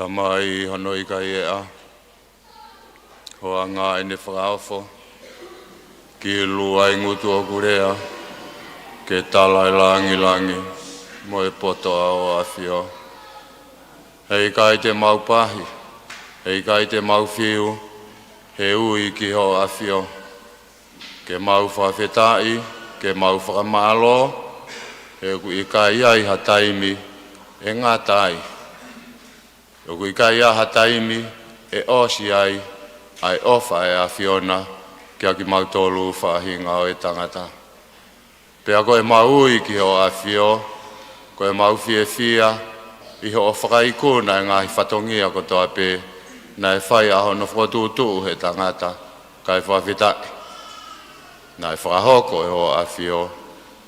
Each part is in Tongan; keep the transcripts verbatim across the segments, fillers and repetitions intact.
Tamai hono ʻikai ʻeʻa, hoʻo anga ʻene fakaofo, kilu ʻa e ngutu ʻoku lea, ke tala ʻa e langilangi mo e poto ʻa hoʻo ʻafio. He ʻikai te mau pahi, he ʻikai te mau fiu, he ui ki hoʻo ʻafio. Ke mau fakafetaʻi, ke mau fakamālō, he ʻoku ʻikai ai ha taimi ʻe ngata ai. ʻOku ʻikai ai ha taimi ʻe ʻosi ai ʻa e ʻofa ʻa e ʻAfiona kiate kimautolu faʻahinga ʻo e tangata. Pea ko ʻemau ui ki hoʻo ʻafio, ko ʻemau fiefia ʻi hoʻo fakaikuna ʻa e ngaahi fatongia kotoa pē naʻe fai ʻa hono fokotuʻutuʻu ʻe he tangata, kae fakafetaʻi. Naʻe fakahoko ʻe hoʻo ʻafio,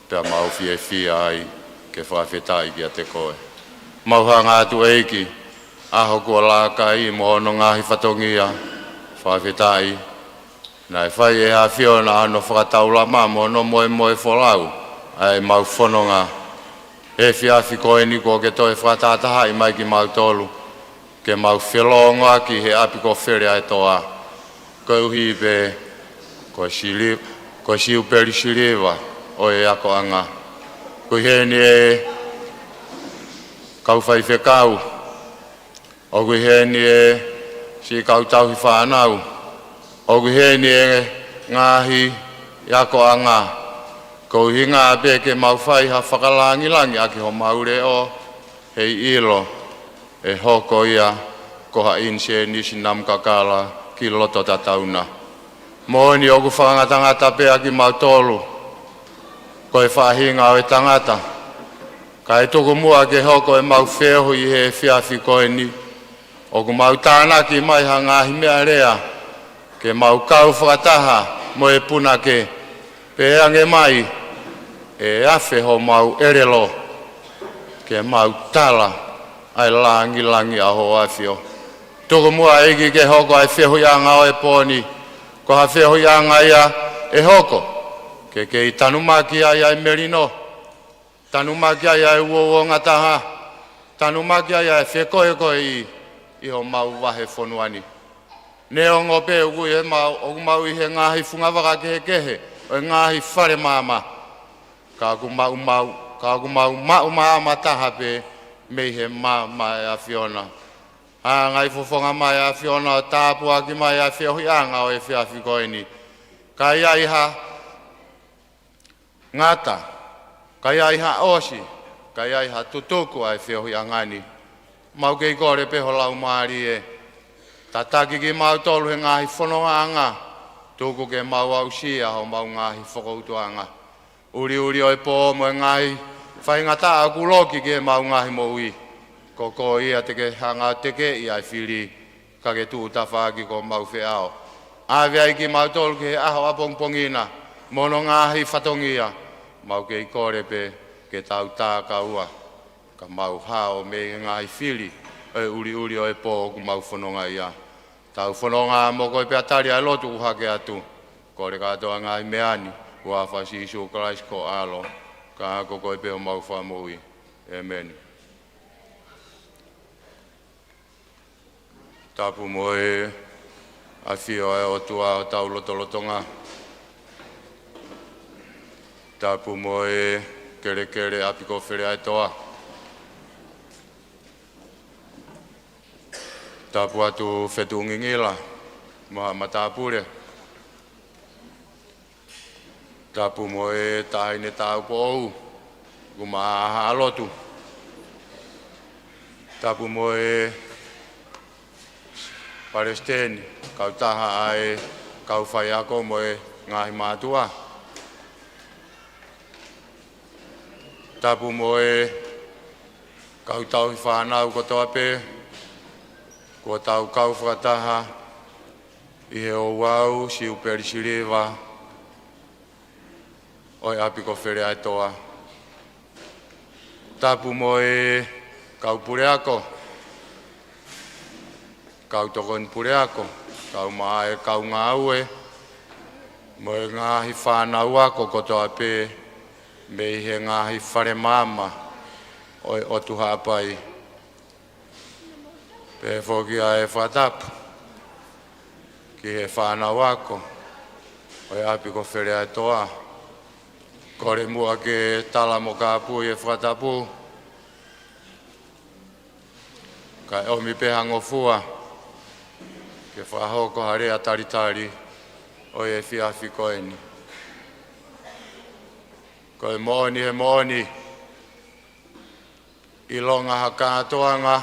pea mau fiefia ai ke fakafetaʻi kiate koe. Mau hanga atu, ʻEiki, ʻaho kuo laka ai mo hono ngaahi fatongia, fakafetaʻi. Naʻe fai ʻe he ʻAfiona hono fakataulama mo hono moemoe folau ʻa ʻemau fononga. He efiafi ko eni kuo ke toe fakatahatahaʻi mai kimautolu, ke mau felōngoaki he ʻapi ko Fele ʻa e Toa, koeʻuhi pē ko e sili-, ko e siupeli siliva ʻo e akoʻanga. ʻOku ʻi heni ʻa e kau faifekau, ʻoku ʻi heni ʻa e siʻi kau tauhi fānau, ʻoku ʻi heni ʻa e ngaahi akoʻanga. Ko e ʻuhinga pē ke mau fai ha fakalangilangi ʻaki homau leʻo, heiʻilo ʻe hoko ia ko ha ʻinisēnisi namu kakala ki loto tatauna. Moʻoni ʻoku fakangatangata pē ʻa kimautolu, ko e faʻahinga ʻo e tangata. Kae tuku muʻa ke hoko ʻemau feohi ʻi he efiafi ko eni, ʻoku mau tānaki mai ha ngaahi meʻa lea, ke mau kau fakataha mo e punake, pea ange mai ʻe afe homau ʻelelo, ke mau tala ʻa e langilangi ʻa hoʻo ʻafio. Tuku muʻa, ʻEiki, ke hoko ʻa e feohiʻanga ʻo e pō ni ko ha feohiʻanga ia ʻe hoko ke kei tanumaki ai ʻa e melino, tanumaki ai ʻa e uouongataha, tanumaki ai ʻa e fekoekoeʻi ʻi homau vahefonua ni. Neongo pē ʻoku ʻi he mau, ʻoku mau ʻi he ngaahi fungavaka kehekehe ʻo e ngaahi fale maama, ka ʻoku mau, mau, ka ʻoku mau maʻu maama taha pē mei he maama ʻa e ʻAfiona. Hanga ʻo fofonga mai ʻa e ʻAfiona ʻo tāpuaki mai ʻa e feohiʻanga ʻo e efiafi ko eni. Ka ʻi ai ha ngata, ka ʻi ai ha ʻosi, ka ʻi ai ha tutuku ʻa e feohiʻanga ni, mau kei kole pē ho Laumālie ʻo tataki kimautolu he ngaahi fonongaʻanga, tuku ke mau aʻusia homau ngaahi fokoutuʻanga. ʻUliʻuli ʻo e pō mo e ngaahi faingataʻa ʻoku loki ki heʻemau ngaahi moʻui, ko koe ia te ke hanga ʻo tekeʻi ʻa e fili, ka ke tuʻu tafaʻaki ko homau feʻao. ʻAve ai kimautolu ki he ʻaho ʻapongipongi na mo hono ngaahi fatongia, mau kei kole pē ke tau tā kaua, ka mau hao mei he ngaahi fili ʻo e ʻuliʻuli ʻo e pō ʻoku mau fononga ai. Tau fononga mo koe pea tali ʻa e lotu ʻoku hake atu. Kole kātoa ngaahi meʻa ni ʻi he huafa ʻo Sīsū Kalaisi ko ho ʻAlo, ka ko koe pē homau Fakamoʻui. ʻĒmeni. Tapu mo e ʻafio ʻa e ʻOtua ʻi hotau lotolotonga. Tapu mo e kelekele ʻapi ko Fele ʻa e Toa. Tapu atu Fetuʻu Ngingila mo haʻa matāpule. Tapu mo e Taʻahine Tāupoʻou ʻoku maʻa ʻa Haʻa Lotu. Tapu mo e Palesiteni, kautaha ʻa e kau faiako mo e ngaahi mātuʻa. Tapu mo e kau tauhi fānau kotoa pē kuo tau kau fakataha ʻi he ouau siupeli siliva ʻo e ʻapi ko Fele ʻa e Toa. Tapu mo e kau puleako, kau tokoni puleako, kau maʻa e kau ngāue, mo e ngaahi fānau ako kotoa pē mei he ngaahi fale maama ʻo e ʻOtu Haʻapai. Pehē foki ʻa e fakatapu ki he fānau ako ʻo e ʻapi ko Feleʻaetoa. Kole muʻa ke tala mo kāpui e fakatapu, kae ʻomi pē ha ngofua ke fakahoko ha lea talitali ʻo e efiafi ko eni. Ko e moʻoni, he moʻoni, ʻilonga ha kātoanga,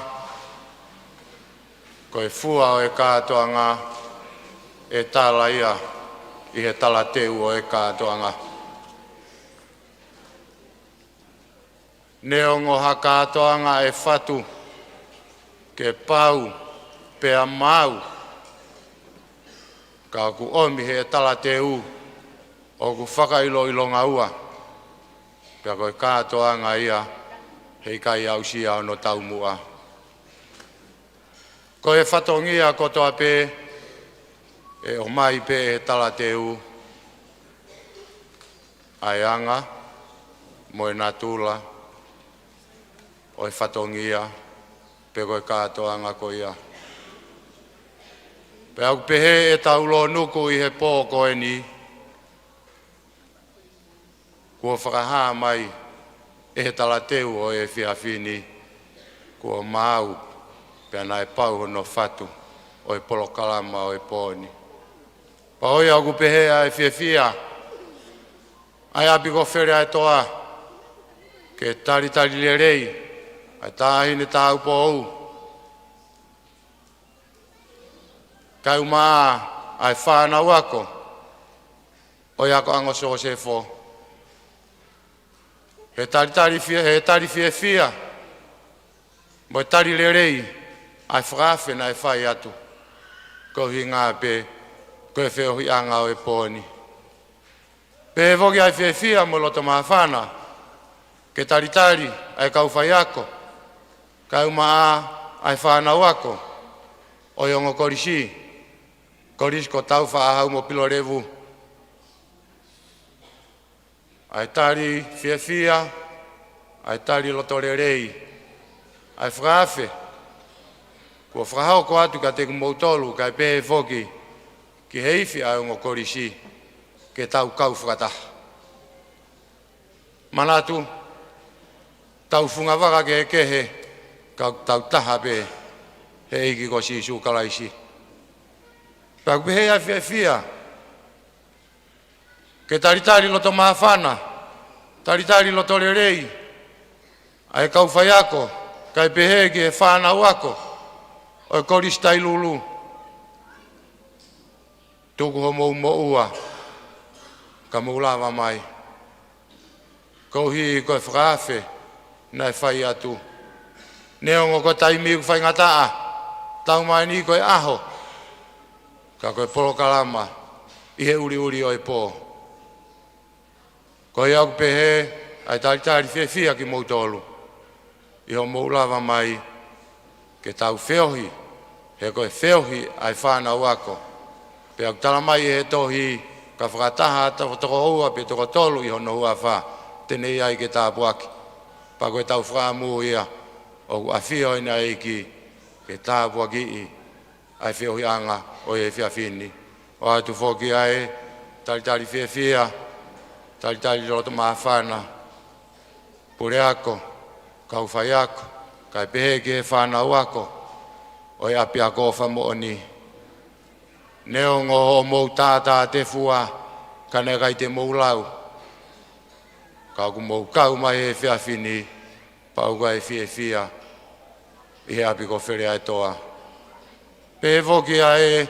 ko e fua ʻo e kātoanga ʻe tala ia ʻi he talateu ʻo e kātoanga. Neongo ha kātoanga ʻe fatu ke pau pea maau, ka ʻoku ʻomi he talateu ʻoku fakaʻiloʻilonga ua, pea ko e kātoanga ia heʻikai aʻusia hono taumuʻa. Ko e fatongia kotoa pē ʻe ʻomai pē ʻe he talateu ʻa e anga mo e natula ʻo e fatongia pe ko e kātoanga ko ia. Pea ʻoku pehē ʻetau lōnuku ʻi he pō ko eni, kuo fakahā mai ʻe he talateu ʻo e efiafi ni kuo maau, pea naʻe pau hono fatu ʻo e polokalama ʻo e pō ni. Pea ʻoku pehē ʻa e fiefia ʻa e ʻapi ko Feleʻaetoa ke talitali lelei ʻa e Taʻahine Tāupou, kae ʻumaʻā ʻa e fānau ako ʻo e akoʻanga ʻo Siosefo. He talitali fie-, he tali fiefia mo e tali lelei ʻa e fakaafe naʻe fai atu, ko e ʻuhinga pē ko e feohiʻanga ʻo e pō ni. Pehē foki ʻa e fiefia mo e loto māfana ke talitali ʻa e kau faiako, kae ʻumaʻā ʻa e fānau ako ʻo e ongo kolisi, Kolisi ko Tāufaʻāhau mo Pilolevu. ʻA e tali fiefia, ʻa e tali loto lelei, ʻa e fakaafe kuo fakahoko atu kiate kimoutolu, kae pehē foki ki he ifi ʻa e ongo kolisi, ke tau kau fakataha. Manatu, tau funga vaka kehekehe, ka tau taha pē he ʻEiki ko Sīsū Kalaisi. Pea ʻoku pehē ʻa e fiefia ke talitali loto māfana, talitali loto lelei ʻa e kau faiako, kae pehē ki he fānau ako ʻo e Kolisi Tailulu. Tuku homou moʻua ka mou lava mai, koeʻuhi ko e fakaafe naʻe fai atu. Neongo ko e taimi ʻoku faingataʻa, tau mai ni ko e ʻaho, ka ko e polokalama ʻi he uliuli ʻo e pō. Ko ia ʻoku pehē ʻa e talitali fiefia kimoutolu ʻi hoʻomou lava mai ke tau feohi, he ko e feohi ʻa e fānau ako. Pea ʻoku tala mai ʻe he tohi, ka fakataha ha toko ua pe toko tolu ʻi hono huafa, te ne ʻi ai ke tāpuaki. Pea ko ʻetau fakaʻamu ia, ʻoku ʻafio ʻa e ʻEiki ke tāpuakiʻi ʻa e feohiʻanga ʻo e efiafi ni. ʻOatu foki ʻa e talitali fiefia, talitali loto māfana, puleako, kau faiako, kae pehē ki he fānau ako ʻo e ʻapiako ʻofa moʻoni. Neongo hoʻomou tātātefua, ka naʻe ʻikai te mou lau, ka ʻoku mou kau mai he efiafi ni, pea ʻoku ʻi ai e fiefia ʻi he ʻapi ko Feleʻaetoa. Pehē foki ʻa e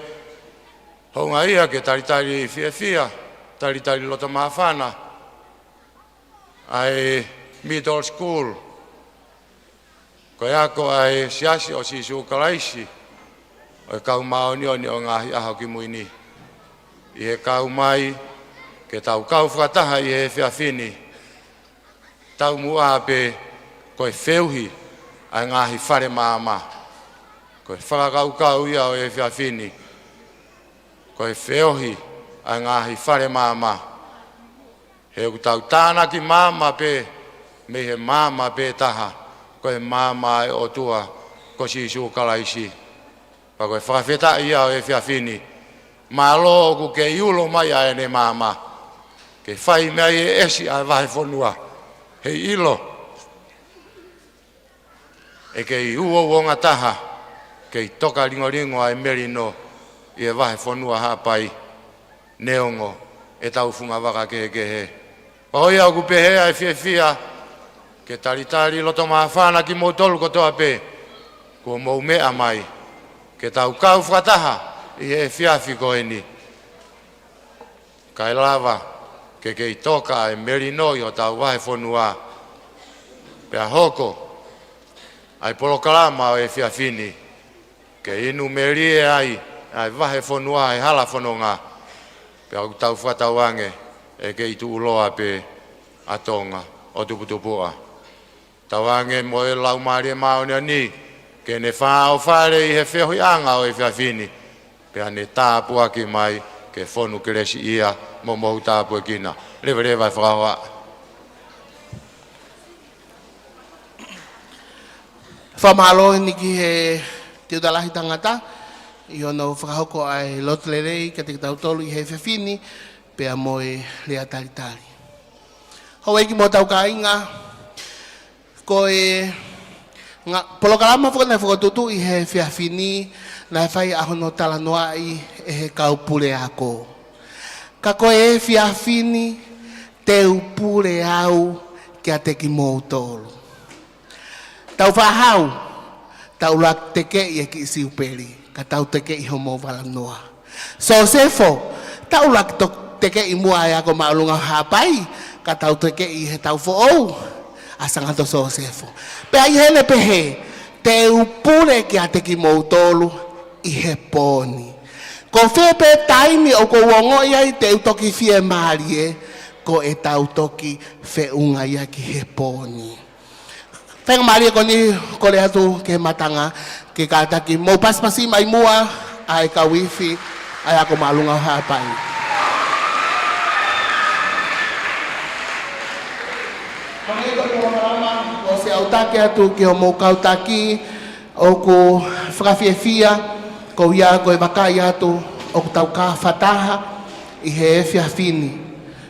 houngaʻia ke talitali fiefia, talitali loto māfana ʻa e middle school, ko e ako ʻa e Siasi ʻo Sīsū Kalaisi ʻo e Kau Māʻoniʻoni ʻo e Ngaahi ʻAho Kimui Ni, ʻi he kau mai ke tau kau fakataha ʻi he efiafi ni. Taumuʻa pē ko e feohi ʻa e ngaahi fale maama. Ko e fakakaukau ia ʻo e efiafi ni, ko e feohi ʻa e ngaahi fale maama. He ʻoku tau tānaki maama pē mei he maama pē taha, ko e maama ʻa e ʻOtua, ko Sīsū Kalaisi. Pea ko e fakafetaʻi ia ʻo e efiafi ni, mālō ʻoku kei ulo mai ʻa ʻene maama ke fai mei ai e ʻesi ʻa e vahefonua. Heiʻilo ʻe kei uouongataha, kei toka lingolingo ʻa e melino ʻi he vahefonua Haʻapai, neongo ʻetau fungavaka kehekehe. Pea ko ia ʻoku pehē ʻa e fiefia ke talitali loto māfana kimoutolu kotoa pē kuo mou meʻa mai ke tau kau fakataha ʻi he efiafi ko eni, kae lava ke kei toka ʻa e melino ʻi hotau vahefonua, pea hoko ʻa e polokalama ʻo e efiafi ni ke inu melie ai ʻa e vahefonua he hala fononga, pea ʻoku tau fakatauange ʻe kei tuʻuloa pē ʻa Tonga ʻo tuputupuʻa. Tauange mo e Laumālie Māʻoniʻoni ke ne fāʻofale ʻi he feohiʻanga ʻo e efiafi ni, pea ne tāpuaki mai ke fonu kelesiʻia mo mou tāpuekina. Leveleva e fakahohaʻa. Fakamālō eni ki he Tiuta Lahi Tangata ʻi hono fakahoko ʻa e lotu lelei kiate kitautolu ʻi he efiafi ni, pea mo e lea talitali. Houʻeiki mo hotau kāinga, ko e ngaahi polokalama foki naʻe fokotuʻutuʻu ʻi he efiafi ni, naʻe fai ʻa hono talanoaʻi ʻe he kau puleako. Ka ko e efiafi ni, te u pule au kiate kimoutolu. Tau faʻa haʻu, tau ʻuluaki tekeʻi e kiʻi siupeli, ka tau tekeʻi homou valanoa. Sosefo, tau ʻuluaki to-, tekeʻi muʻa e Ako Māʻolunga ʻo Haʻapai, ka tau tekeʻi heʻetau foʻou ʻa Sangato Sosefo. Pea ʻi heʻene pehē, te u pule kiate kimoutolu ʻi he pō ni. Ko fē pē taimi ʻoku ou ongoʻi ai te u toki fiemālie, ko ʻetau toki feʻunga ia ki he pō ni. Faingamālie ko eni, kole atu ki he matanga ke kātaki mou pasipasi mai muʻa ʻa e kau ifi ʻa e Ako Māʻolunga ʻo Haʻapai. Hangē ko e polokalama, ʻosi ʻautaki atu ki hoʻomou kau taki ʻoku fakafiefia, ko ia ko e vakai atu ʻoku tau kau fakataha ʻi he efiafi ni.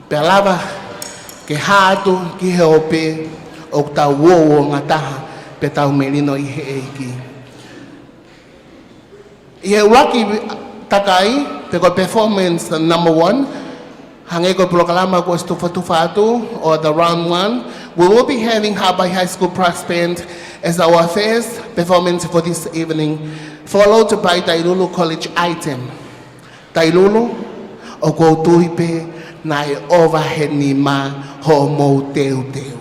Pea lava ke hā atu ki he ope ʻoku tau uouongataha pea tau melino ʻi he ʻEiki. ʻI he ʻuluaki takai, pe ko e performance number one, hangē ko e polokalama kuo ʻosi tufatufa atu, or the round one, we will be having Haʻapai High School Brass Band as our first performance for this evening, followed by Tailulu College Item. Tailulu, ʻoku ou tui pē naʻe ʻova he nima hoʻomou teuteu.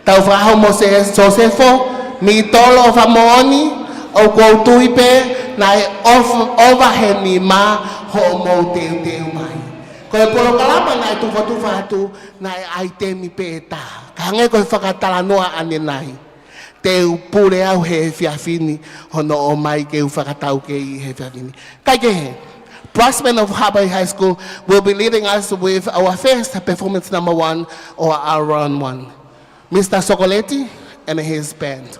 Tau fakahoko mo Sosefo, Mitolo ʻo Fakamoʻoni, ʻoku ou tui pē naʻe ʻof-, ʻova he nima hoʻomou teuteu mai. Ko e polokalama naʻe tufatufa atu, naʻe ʻaitemi pē ʻe taha. Ka hangē ko e fakatalanoa ʻanenai. Te u pule au he efiafi ni, hono ʻomai ke u fakataukei he efiafi ni. Kae kehe, Brass Band of Haʻapai High School will be leading us with our first performance number one or our round one. Mister Sokoleti and his band.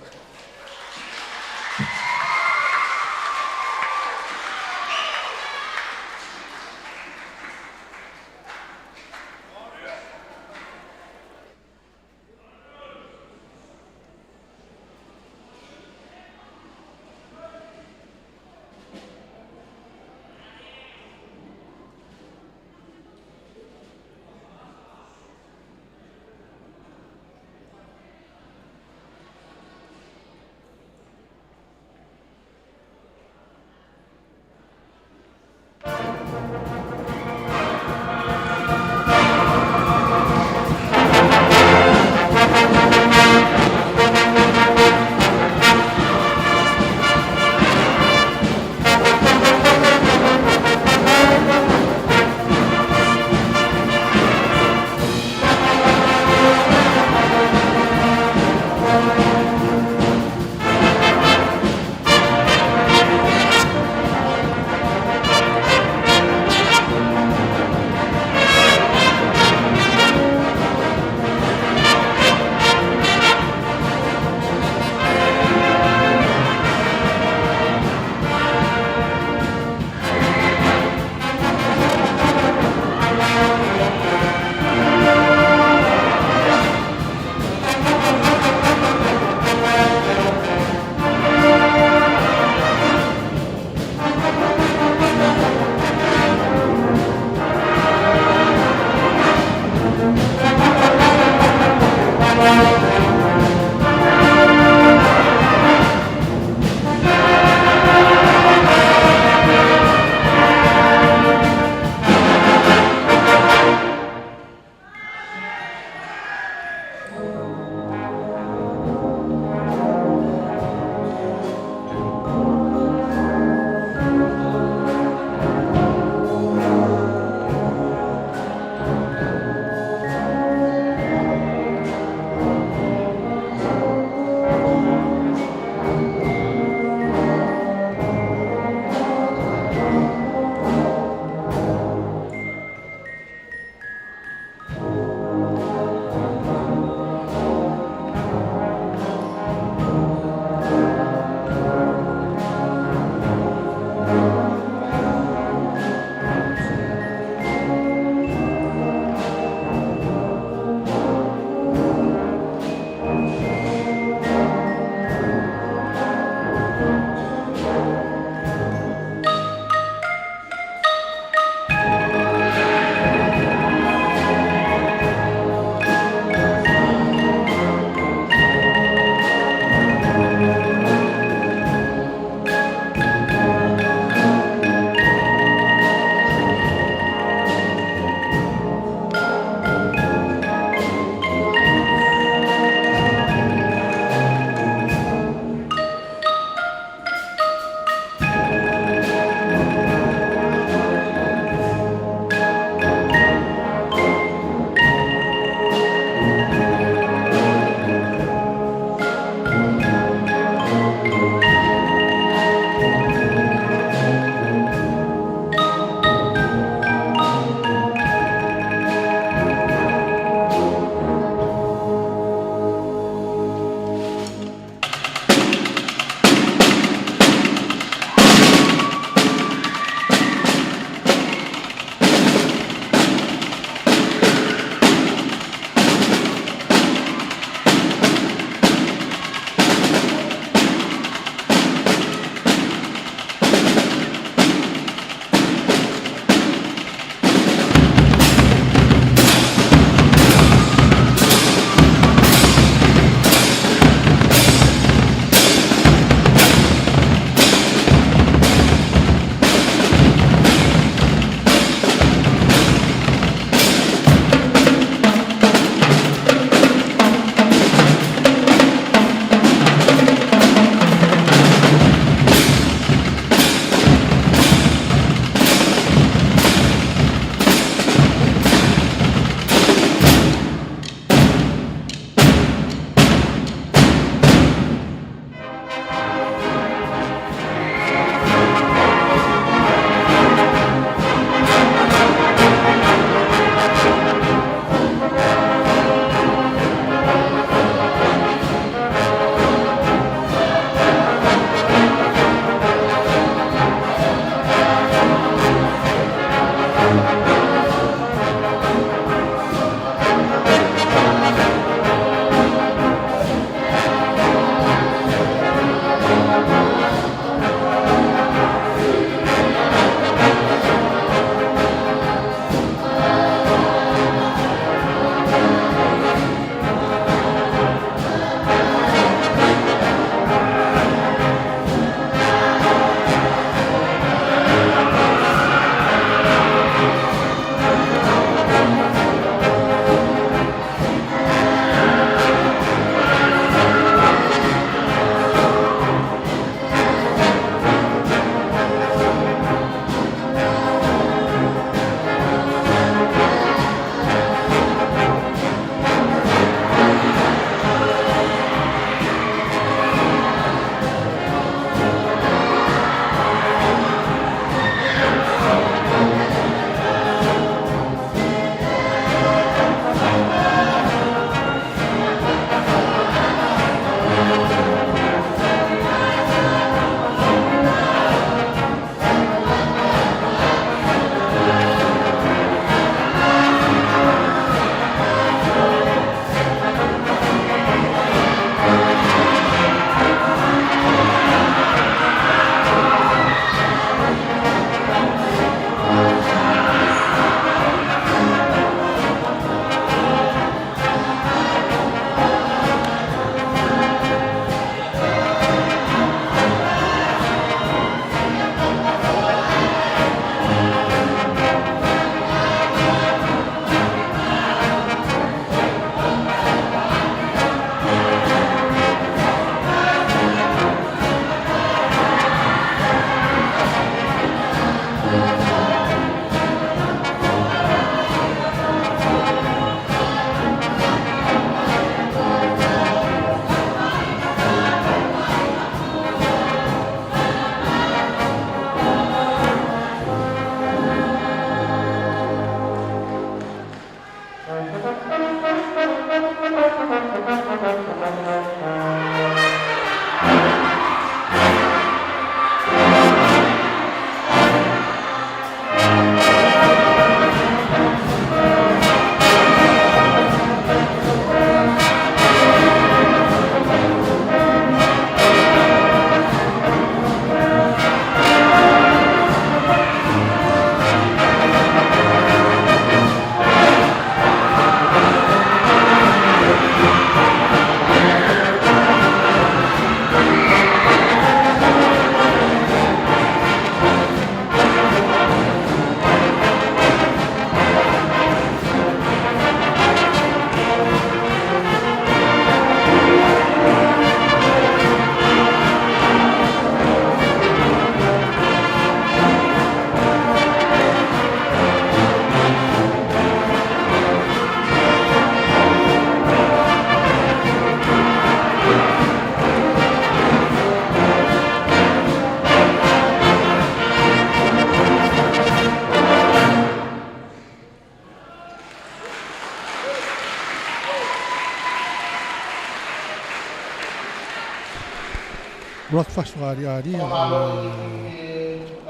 Breakfast ʻo ʻAliʻali, ʻa,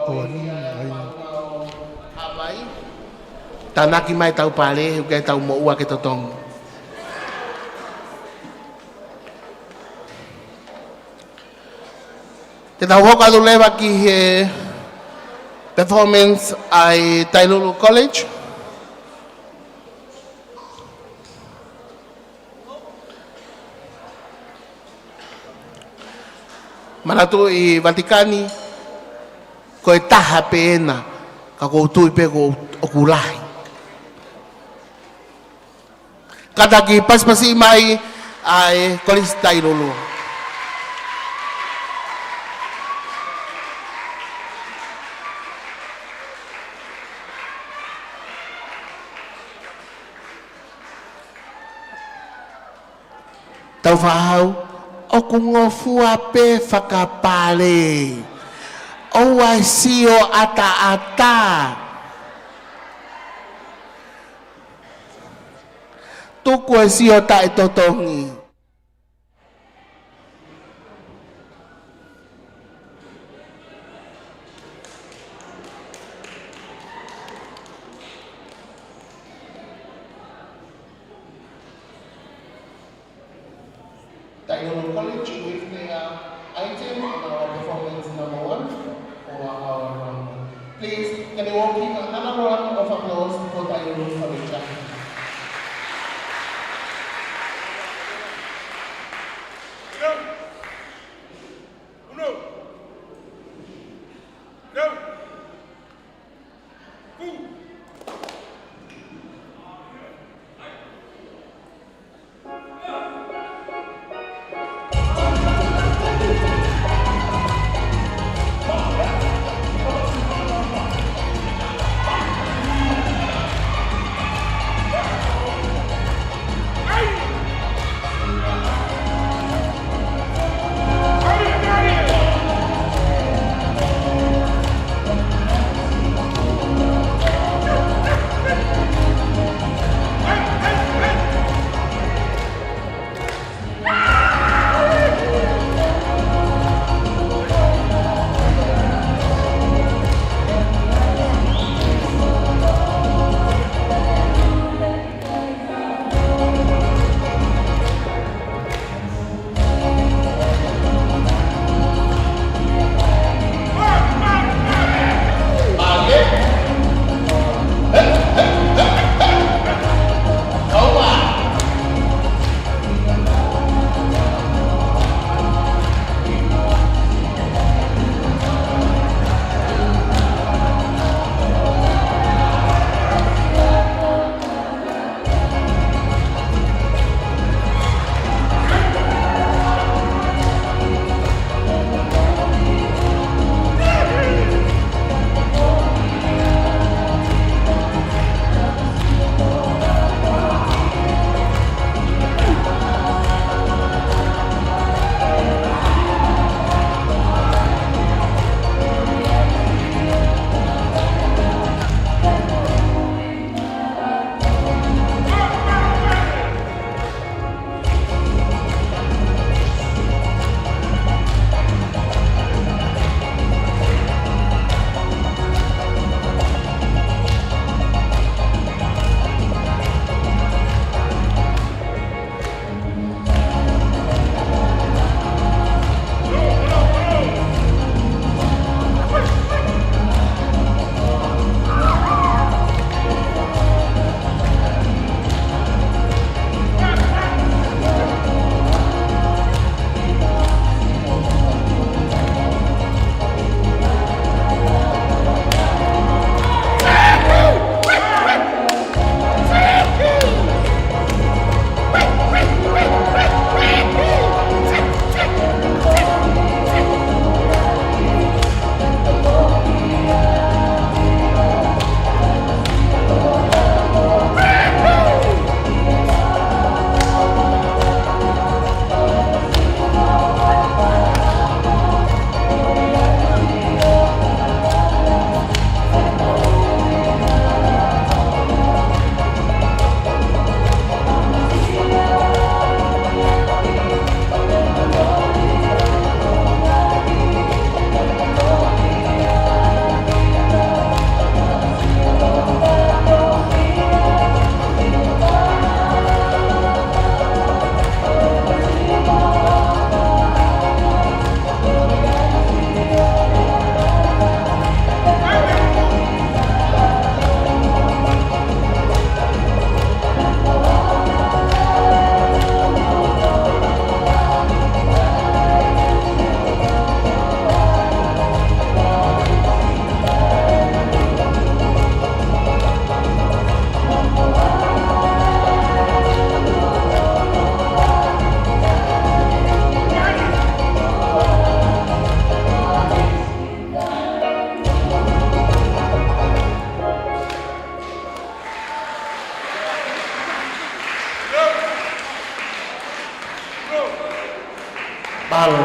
ʻo ani, ai. Tānaki mai ʻetau pale, ʻoku ʻikai ke tau moʻua ke totongi. Te tau hoko atu leva ki he performance ʻa e Tailulu College. Manatu ʻi Vatikani, ko e taha pē ena, ka ʻoku ou tui pē ʻoku, ʻoku lahi. Kātaki pasipasi mai ʻa e Kolisi Tailulu. Tau fakahau, ʻoku ngofua pē fakapale. ʻOua ʻe sio ʻataʻatā. Tuku e sio taʻetotongi. Tailulu College with their item on our performance number one for our round. Please, can you all give another round of applause for Tailulu College? Mālō.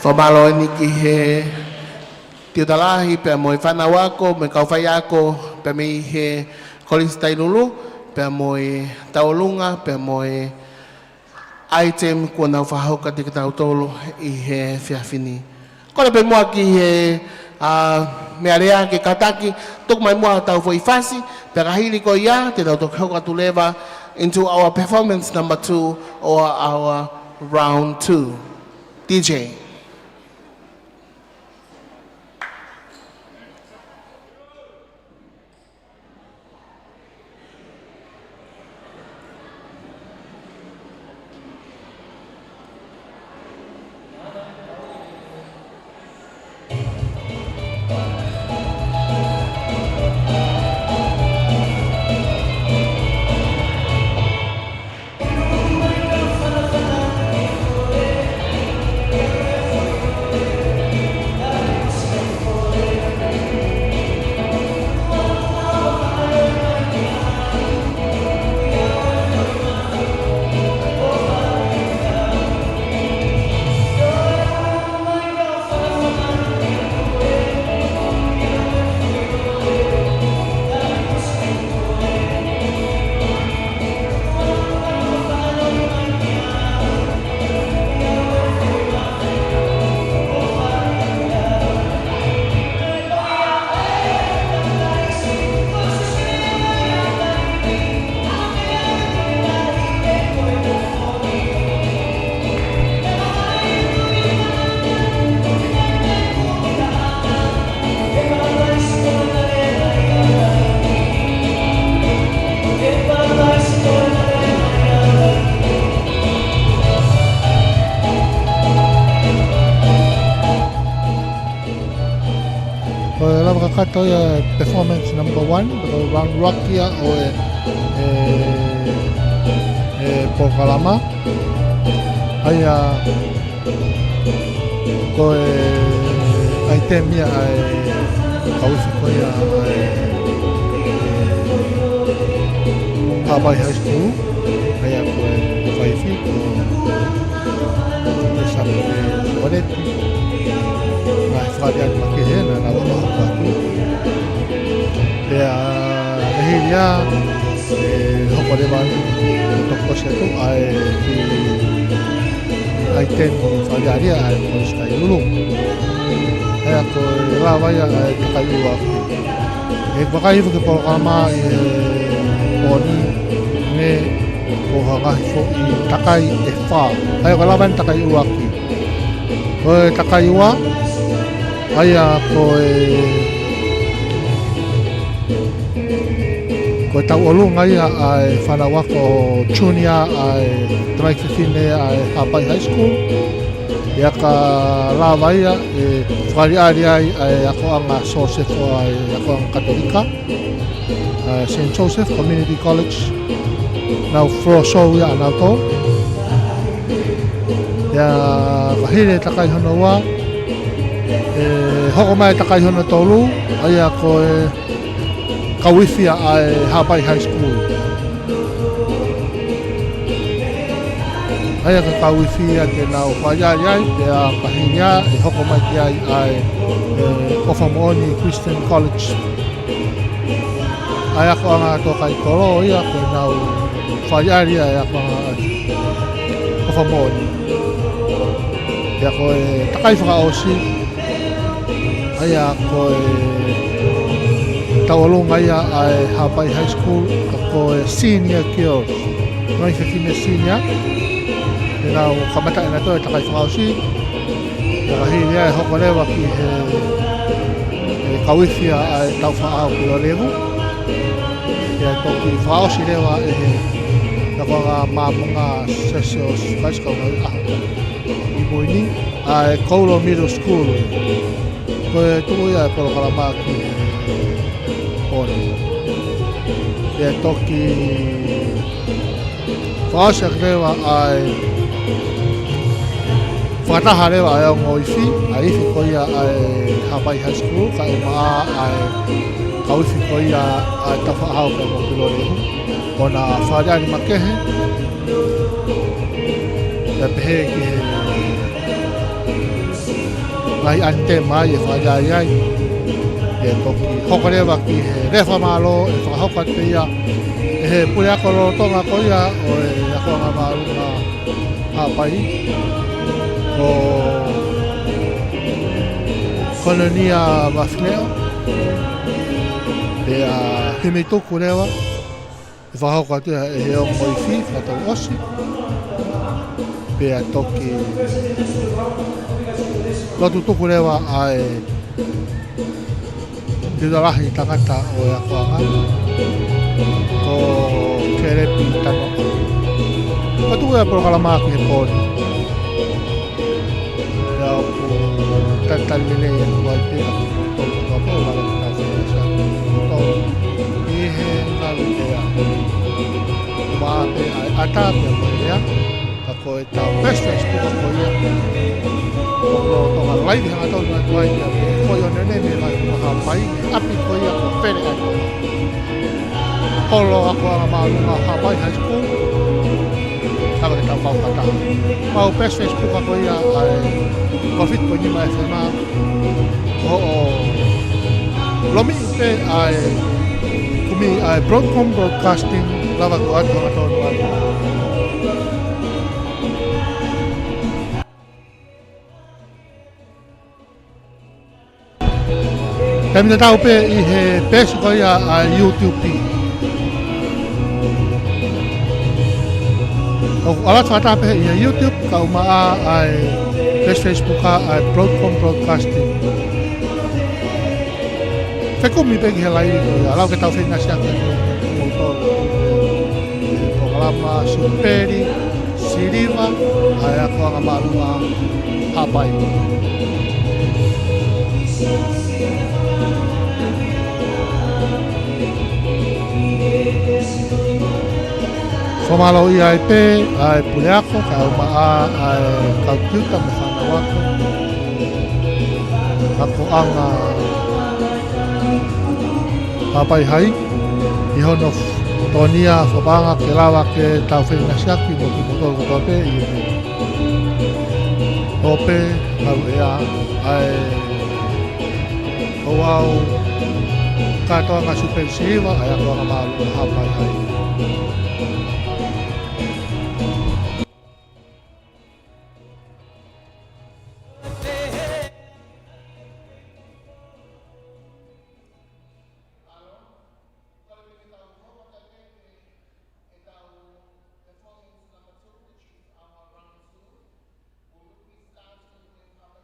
Fakamālō eni ki he tiuta lahi, pea mo e fānau ako, mo e kau faiako, pea mei he Kolisi Tailulu, pea mo e tauʻolunga, pea mo e item kuo nau fakahoko kiate kitautolu ʻi he efiafi ni. Kole pē muʻa ki he, ā, meʻa lea ke kātaki, tuku mai muʻa hotau foʻi fasi, pea ka hili ko ia, te tau toki hoko atu leva into our performance number two or our round two. D J. Ko e lava kakato ia performance number one, ko e round rock ia ʻo e, e, e polokalama. ʻA ia ko e item ia ʻa e kau uesia ko ia ʻa e, e, Haʻapai High School, ʻa ia ko e faifi ko e Sape Waleti, ngaahi fale atu makehe naʻa nau ʻalu atu. Pea, ʻe hili ia, ʻe hoko leva ʻo toki ʻosi atu ʻa e kiʻi item fakaʻaliʻali ʻa e Kolisi Tailulu. ʻA ia ko e lava ia ʻa e takai ʻuluaki. ʻE vakai hifo ki he polokalama ʻi he pō ni, ne ko ha ngaahi foʻi takai ʻe fā. ʻA ia ko e lava eni takai ʻuluaki. Ko e takai ua, ʻa ia ko e, ko e tauʻolunga ia ʻa e fānau ako junior ʻa e tamaiki fefine ʻa e Haʻapai High School. ʻA ia ka lava ia ʻe fakaʻaliʻali ai ʻa e akoʻanga Sosefo ʻa e akoʻanga Katolika, ʻa e Saint Joseph Community College, nau floor show ia ʻanautolu. ʻA ia ka hili e takai hono ua, ʻe hoko mai e takai hono tolu, ʻa ia ko e kau uesia ʻa e Haʻapai High School. ʻA ia ko e kau uesia te nau fakaʻaliʻali ai, pea ka hili ia ʻe hoko mai ki ai ʻa e, e ʻOfa Moʻoni Christian College. ʻA ia ko e akoʻanga tō kai kolo ia ko ʻenau fakaʻaliʻali ʻa e akoʻanga ʻa ʻOfa Moʻoni. ʻA ia ko e takai fakaʻosi, ʻa ia ko e tauʻolunga ia ʻa e Haʻapai High School, ka ko e senior girls, ngaahi fefine senior, te nau kamata ʻenautolu e takai fakaʻosi. Pea ka hili ia ʻe hoko leva ki he, he kau uesia ʻa e Taufaʻāhau Pilolevu. Pea toki fakaʻosi leva ʻe he akoʻanga Māmonga Siasi ʻo Sikoaisi Kaunga ʻi ʻaho ʻi mui ni, ʻa e Koulo Middle School. Ko e tuʻu ia e polokalama ki he pō ni. Pea toki fakaʻosi ʻaki leva ʻa e fakataha leva ʻa e ongo ifi, ʻa e ifi ko ia ʻa e Haʻapai High School, kae ʻumaʻā ʻa e ʻAufi ko ia ʻa e tafaʻaki pea mo Pilolehu. ʻO na fale ani makehe. Pea pehē ki he ngaahi ʻanitema ʻe fale ai ai. ʻE toki hoko leva ki he lea fakamālō ʻe fakahoko atu pē ia ʻe he puleako lolotonga ko ia ʻo e akoʻanga māʻolunga Haʻapai, ko Kononia Mafineʻo, pea himi tuku leva, ʻe fakahoko atu ia ʻe he ongo ifi, fakatau ʻosi, pea toki lotu tuku leva ʻa e Tiuta lahi tangata ʻo e akoʻanga ko Kelepi Tano. Ko e tuʻu ʻa e polokalama ki he pō ni. Pea ʻoku talitali lelei ʻa e kuai pea ko e tau pō ʻa e tau whenesa. Ko e tau ʻi he ngalu pea. Kuma pea ʻata pea ko ia. Ka ko e tau best Facebook ko ia. Ko e tau live hangatonu atu ai ia. Ko ia ne ne ne mai ko Haʻapai. ʻApi ko ia ko Pele ai ko. Holo akoʻanga māʻolunga Haʻapai High School. Kava ke tau kau kata. Mau best Facebook ko ia ai. Ko fitu ko nima F M. Hoʻo lomi pē ai. Kumi ai Broadcom Broadcasting. Lava ko atu hangatonu ai. Taimi tatau pē ʻi he peesi ko ia ʻa e YouTube. ʻOku ʻalu atu fakataha pē ʻi he YouTube, kae ʻumaʻā ʻa e peesi Facebook ʻa e Broadcom Broadcasting. Fekumi pē ki he live ko ia, lau ke tau feinga siaki mo tolu. Polokalama Supeli Siliva, ʻa e akoʻanga māʻolunga Haʻapai. Fakamālō ai pē, ʻa e puleako, kae ʻumaʻā ʻa e kau tiuta mo e fānau ako. Akoʻanga Haʻapai Hai, ʻi hono tōnia fakapaʻanga ke lava ke tau feinga siaki mo kimoutolu kotoa pē ʻi he. ʻO pē ngāue ʻa e ʻo au kātoanga Supeli Siliva, ʻa e akoʻanga māʻolunga Haʻapai Hai.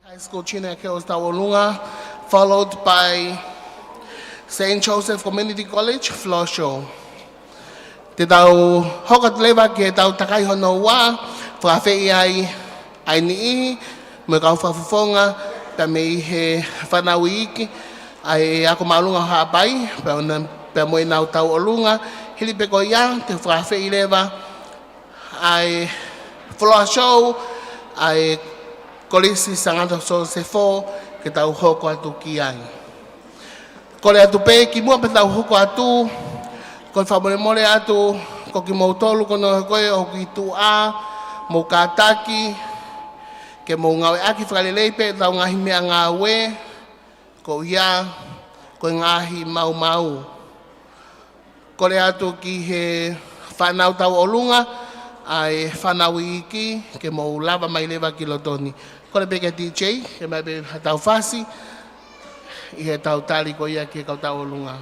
High School Junior Girls Tauʻolunga, followed by Saint Joseph Community College Floor Show. Te tau hoko atu leva ki he tau takai hono ua, fakaafeʻi ai ʻa e niʻihi, mo e kau fakafofonga, pea mei he fānau iiki, ʻa e ako māʻolunga Haʻapai, pea ʻo na, pea mo ʻenau tauʻolunga, hili pē ko ia, te fakaafeʻi leva, ʻa e floor show, ʻa e Kolisi Sangata Sosefo, ke tau hoko atu ki ai. Kole atu pē kimuʻa pea tau hoko atu, ko e fakamolemole atu, ko kimoutolu ko hono ko e ʻoku ʻi tuʻa, mou kātaki, ke mou ngāueʻaki fakalelei pē ʻetau ngaahi meʻangāue, ko ia, ko e ngaahi maumau. Kole atu ki he fānau tauʻolunga, ʻa e fānau iiki, ke mou lava mai leva ki loto ni. Kole pē ki he D J, ke ʻomai pē ha tau fasi, ʻi he tau tali ko ia ki he kau tauʻolunga.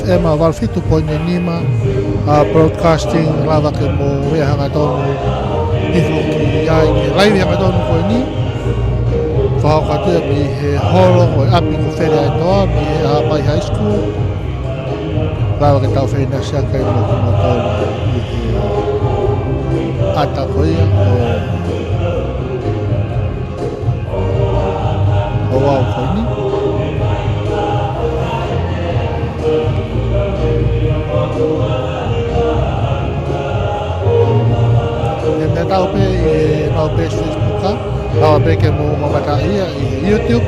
F M valu fitu poini nima, ʻa e broadcasting lava ke mou lea hangatonu hifo ki ai, ke laivi hangatonu ko eni. Fakahoko atu ia mei he holo ko e ʻapi ko Fele ʻAetoa, mei he Haʻapai High School. Lava ke tau feʻinasiʻaki mo kimoutolu ʻi he ʻata ko ia ʻo e ʻo e ʻaho ko eni. Meʻa tau pē ʻi he mau peesi Facebook, lava pē ke mou mamata ia ʻi he YouTube.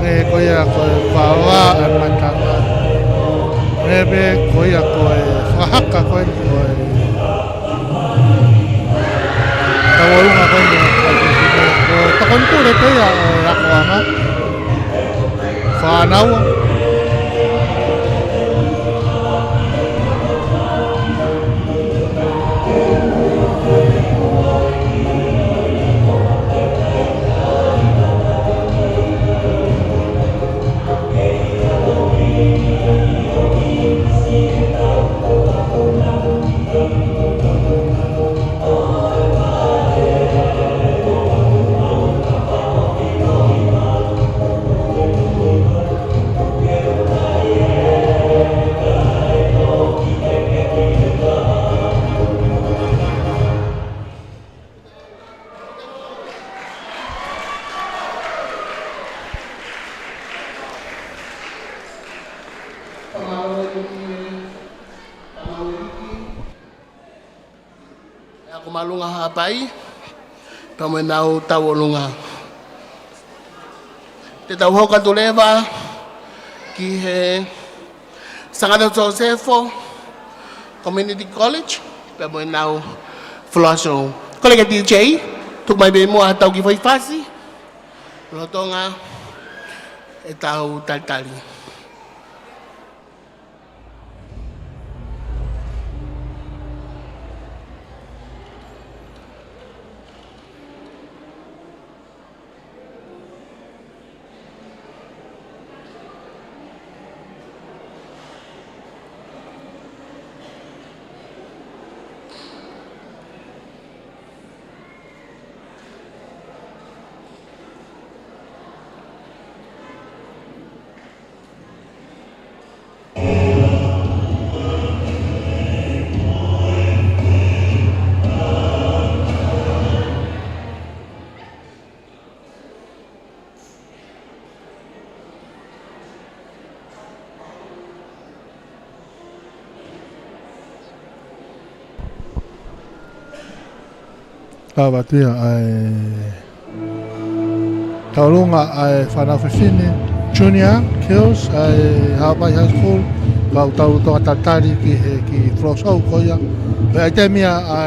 Pea ko ia ko e vava ʻa e matanga. Pea ko ia ko e fakahaka ko eni ko e tauʻolunga ko eni. Ko e tokoni pule pē ia ʻo e akoʻanga. Fānau. Ako Māʻolunga Haʻapai, pea mo ʻenau tauʻolunga. Te tau hoko atu leva ki he Sangata Sosefo Community College, pea mo ʻenau floor show. Kole ki he D J, tuku mai pē muʻa ha tau kiʻi foʻi fasi, lolotonga ʻetau talitali. Ka ʻoatu ia ʻa e tauʻolunga ʻa e fānau fefine Junior Girls ʻa e Haʻapai High School, ka ʻoku tau lolotonga talitali ki he kiʻi floor show ko ia. Pea ʻi he taimi ia ʻa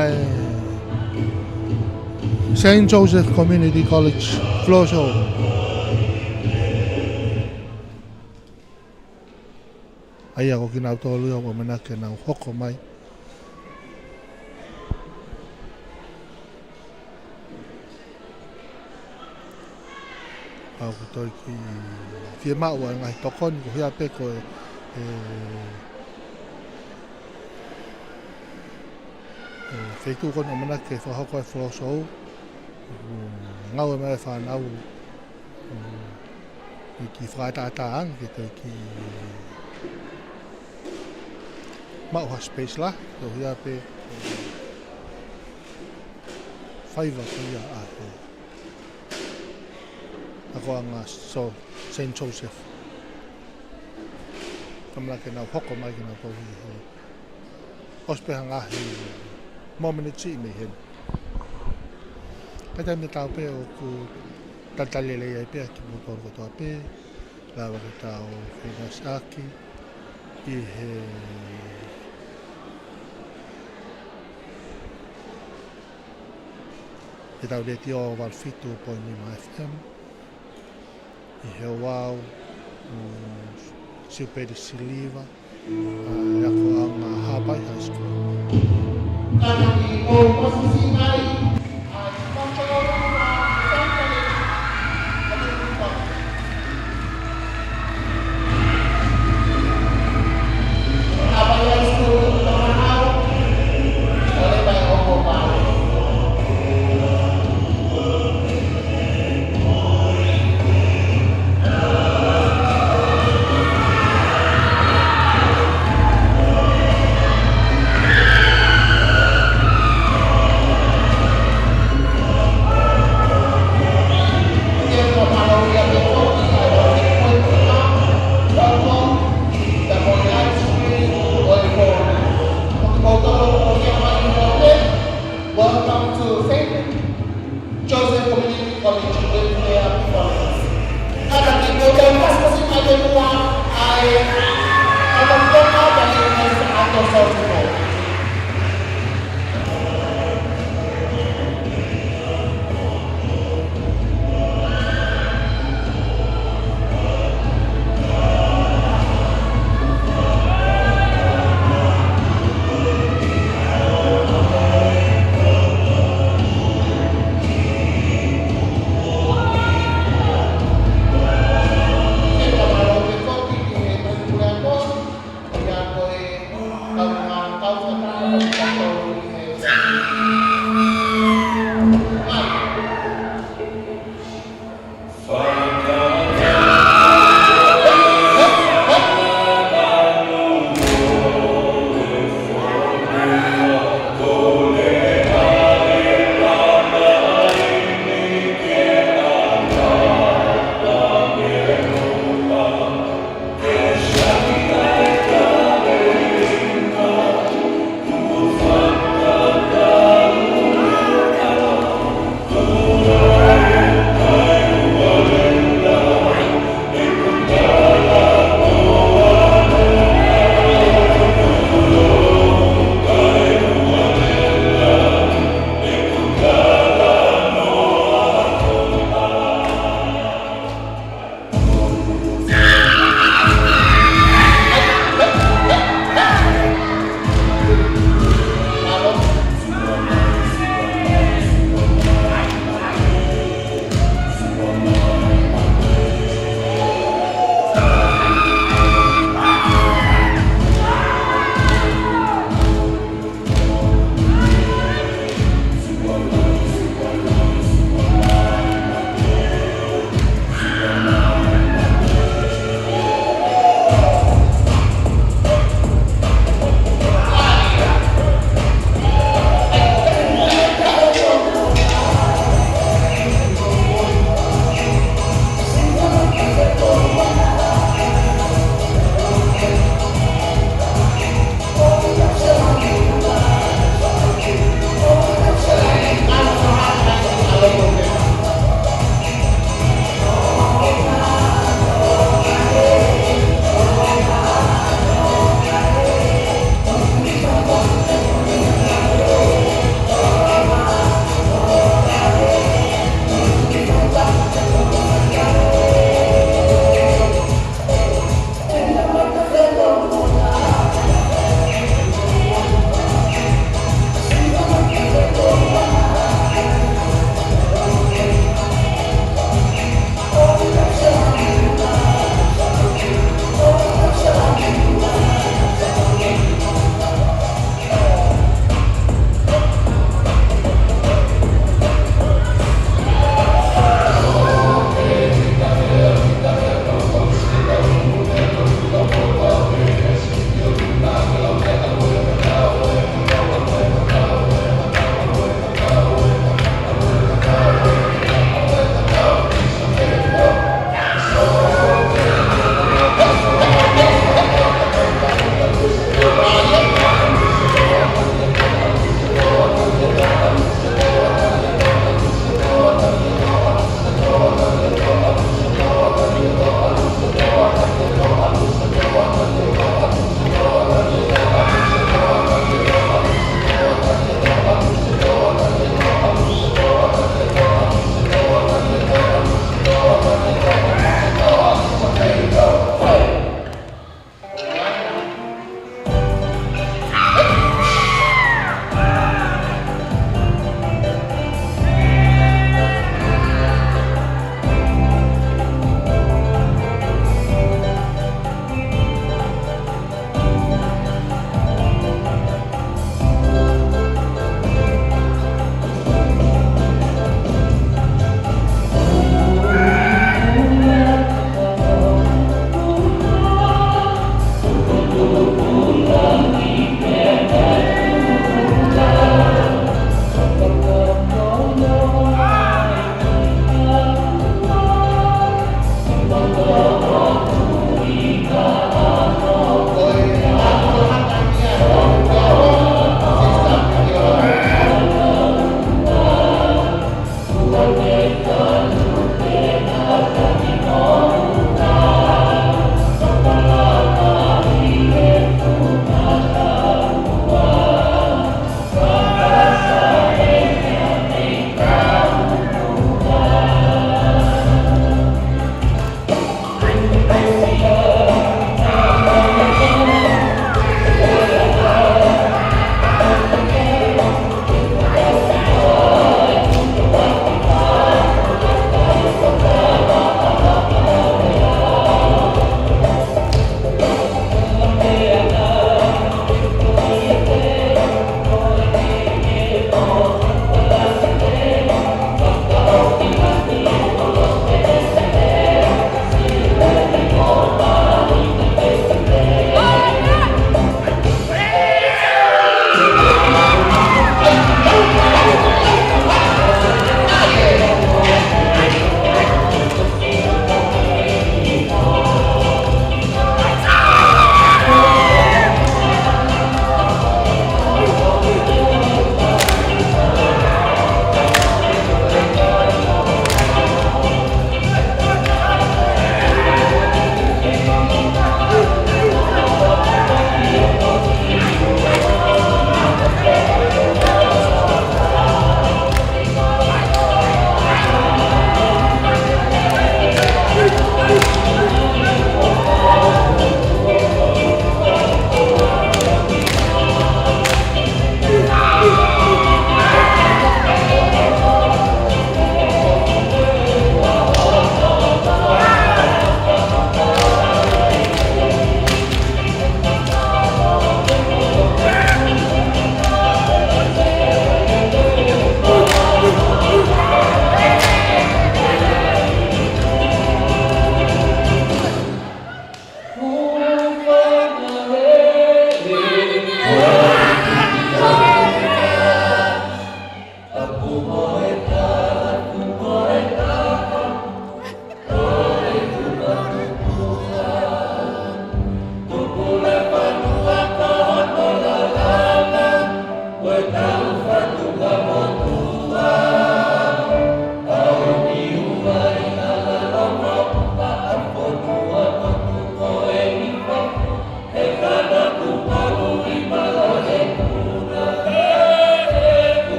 e Saint Joseph Community College floor show. ʻA ia ko kinautolu ia ʻoku ʻamanaki ke nau hoko mai. ʻOku toe kiʻi fiemaʻu ʻa e ngaahi tokoni ko ia pē ko e, e, e, feituʻu ko eni ʻoku ʻamanaki ke fakahoko ai e floor show. ʻOku ngāue mai e fānau ʻi he kiʻi fakaʻataʻatā ange ke toe kiʻi maʻu ha space lahi, ko ia pē faiva ko ia ʻa e akoʻanga Saint Joseph. Kamala ke nau hoko mai ke nau tau ʻi he. ʻOsi pē ha ngaahi momeniti mei heni. Ka taimi tatau pē ʻoku talitali lelei ai pē ʻa kimoutolu kotoa pē, lava ke tau feinasiʻaki ʻi he, he tau letiō valu fitu poini nima F M. ʻI he ouau, ʻo Siupeli Siliva, ʻa e akoʻanga Haʻapai High School.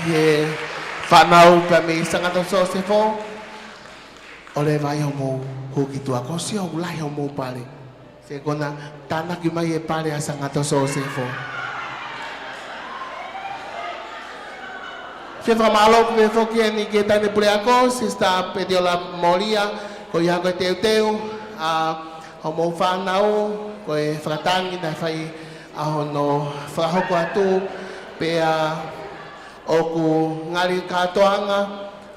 ʻE fānau pea mei Sangato Sosefo, ʻoua leva ʻe mou hū ki tuʻa, ko e sio ʻoku lahi hoʻomou pale. Sai, ko ʻena tānaki mai e pale ʻa Sangato Sosefo. Fie fakamālō pē foki eni ki he taʻahine puleako, Sister Petiola Molia, ko ia ko e teuteu ʻa hoʻomou fānau, ko e fakatangi naʻe fai ʻa hono fakahoko atu, pea ʻoku ngali kātoanga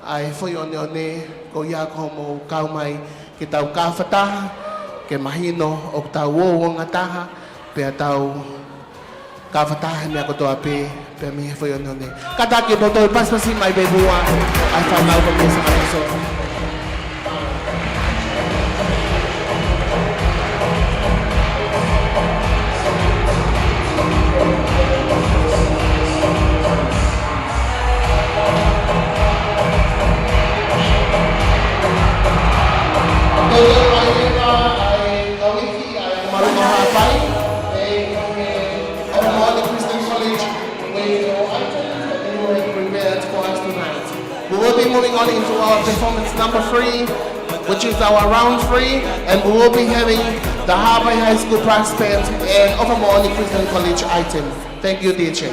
ʻa e foʻi ʻoneʻone, ko ia ko hoʻomou kau mai ke tau kau fakataha, ke mahino ʻoku tau uouangataha, pea tau kau fakataha he meʻa kotoa pē, pea mei he foʻi ʻoneʻone. Kātaki mo toe pasipasi mai pē muʻa ʻa e fānau ko e mei Sangato Sosefo. We will be moving on into our performance number three, which is our round three, and we will be having the Haʻapai High School Brass Band and Ofamoʻoni Christian College item. Thank you, D J.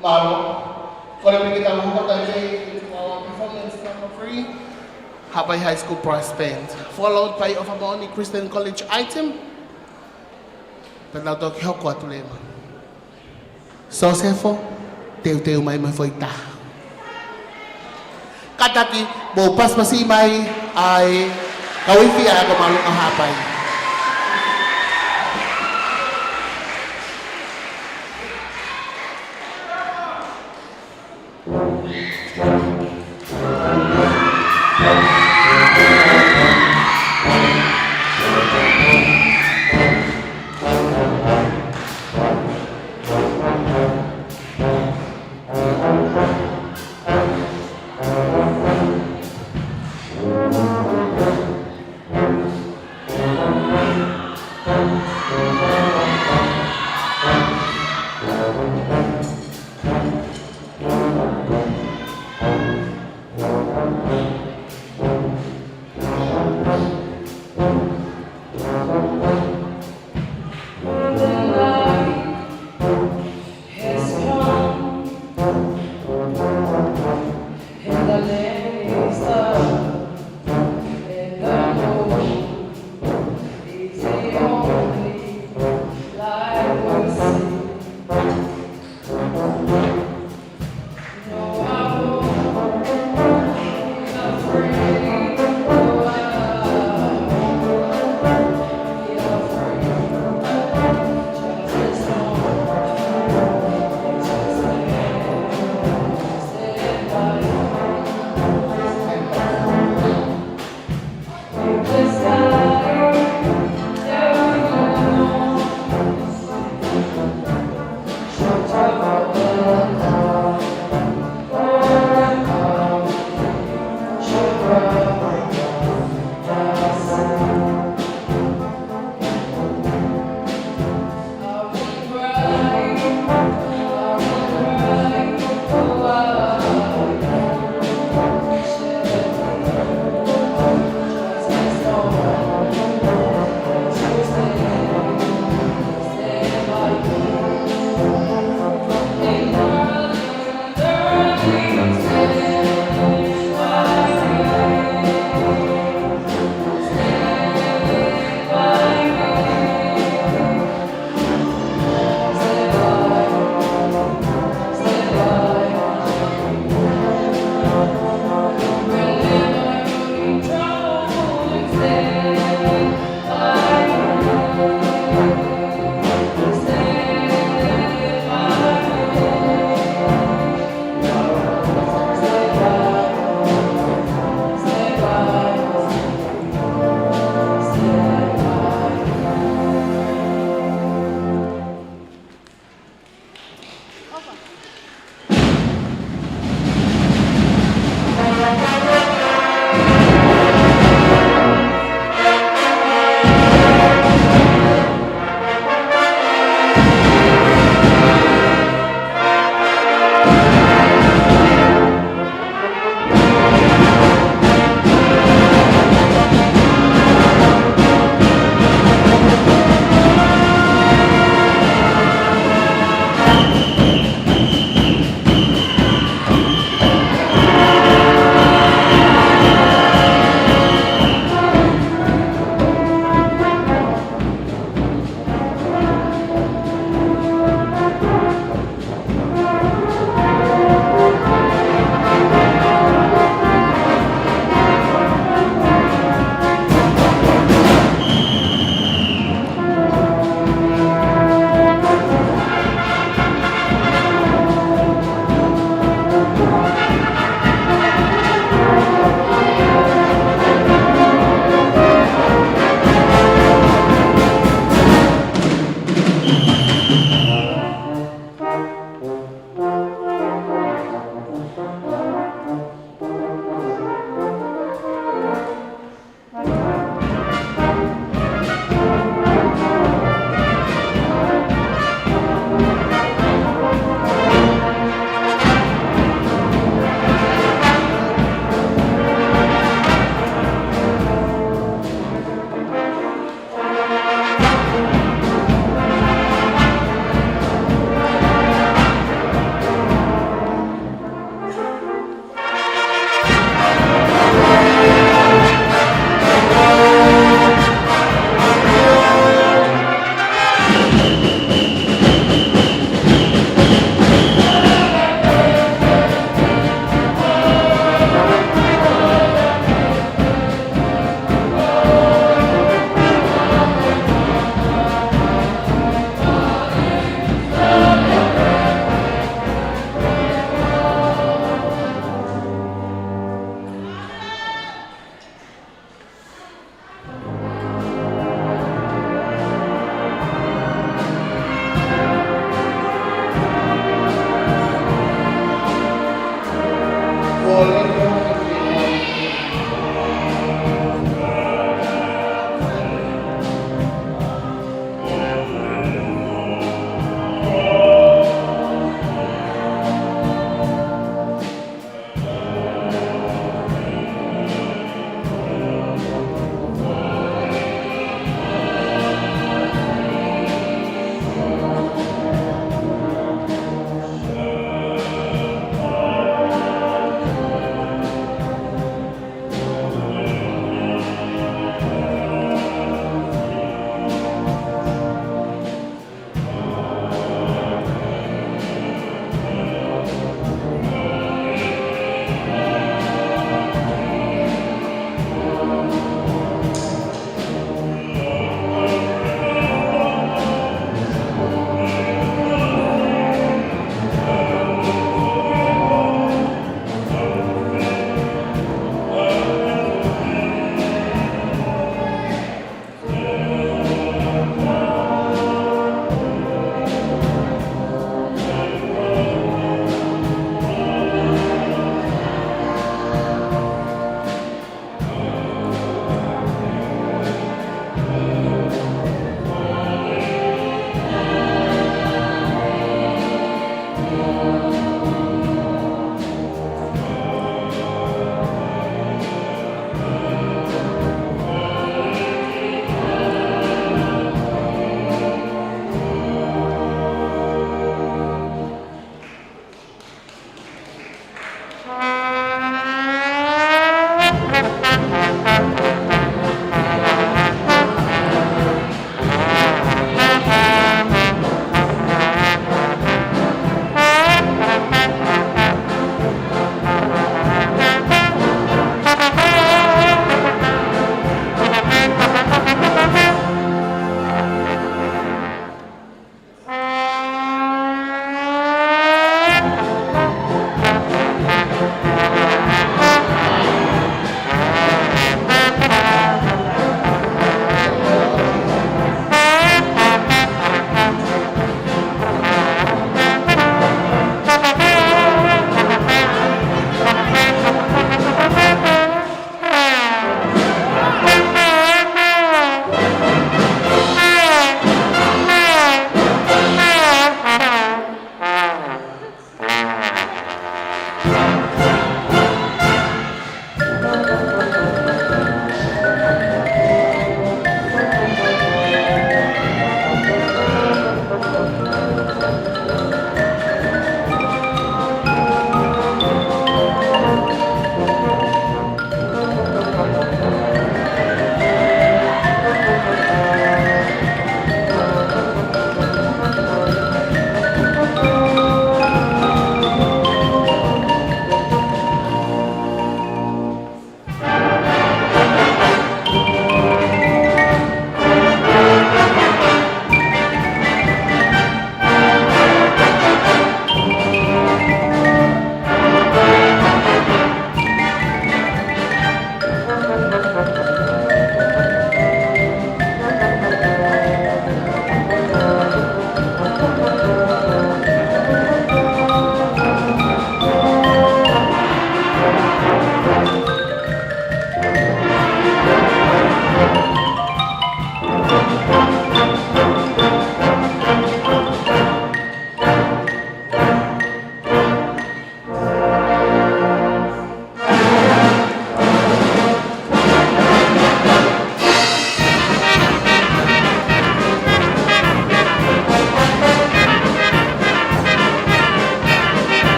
Mālō. Kole pē ke tau hoko atu ai ki he performance number three. Haʻapai High School Brass Band, followed by ʻOfa Moʻoni Christian College Item. Pea tau toki hoko atu leva. Sosefo, teuteu mai mo e foʻi taha. Kātaki, mou pasipasi mai ʻa e kau ifi ʻa e ako māʻolunga Haʻapai.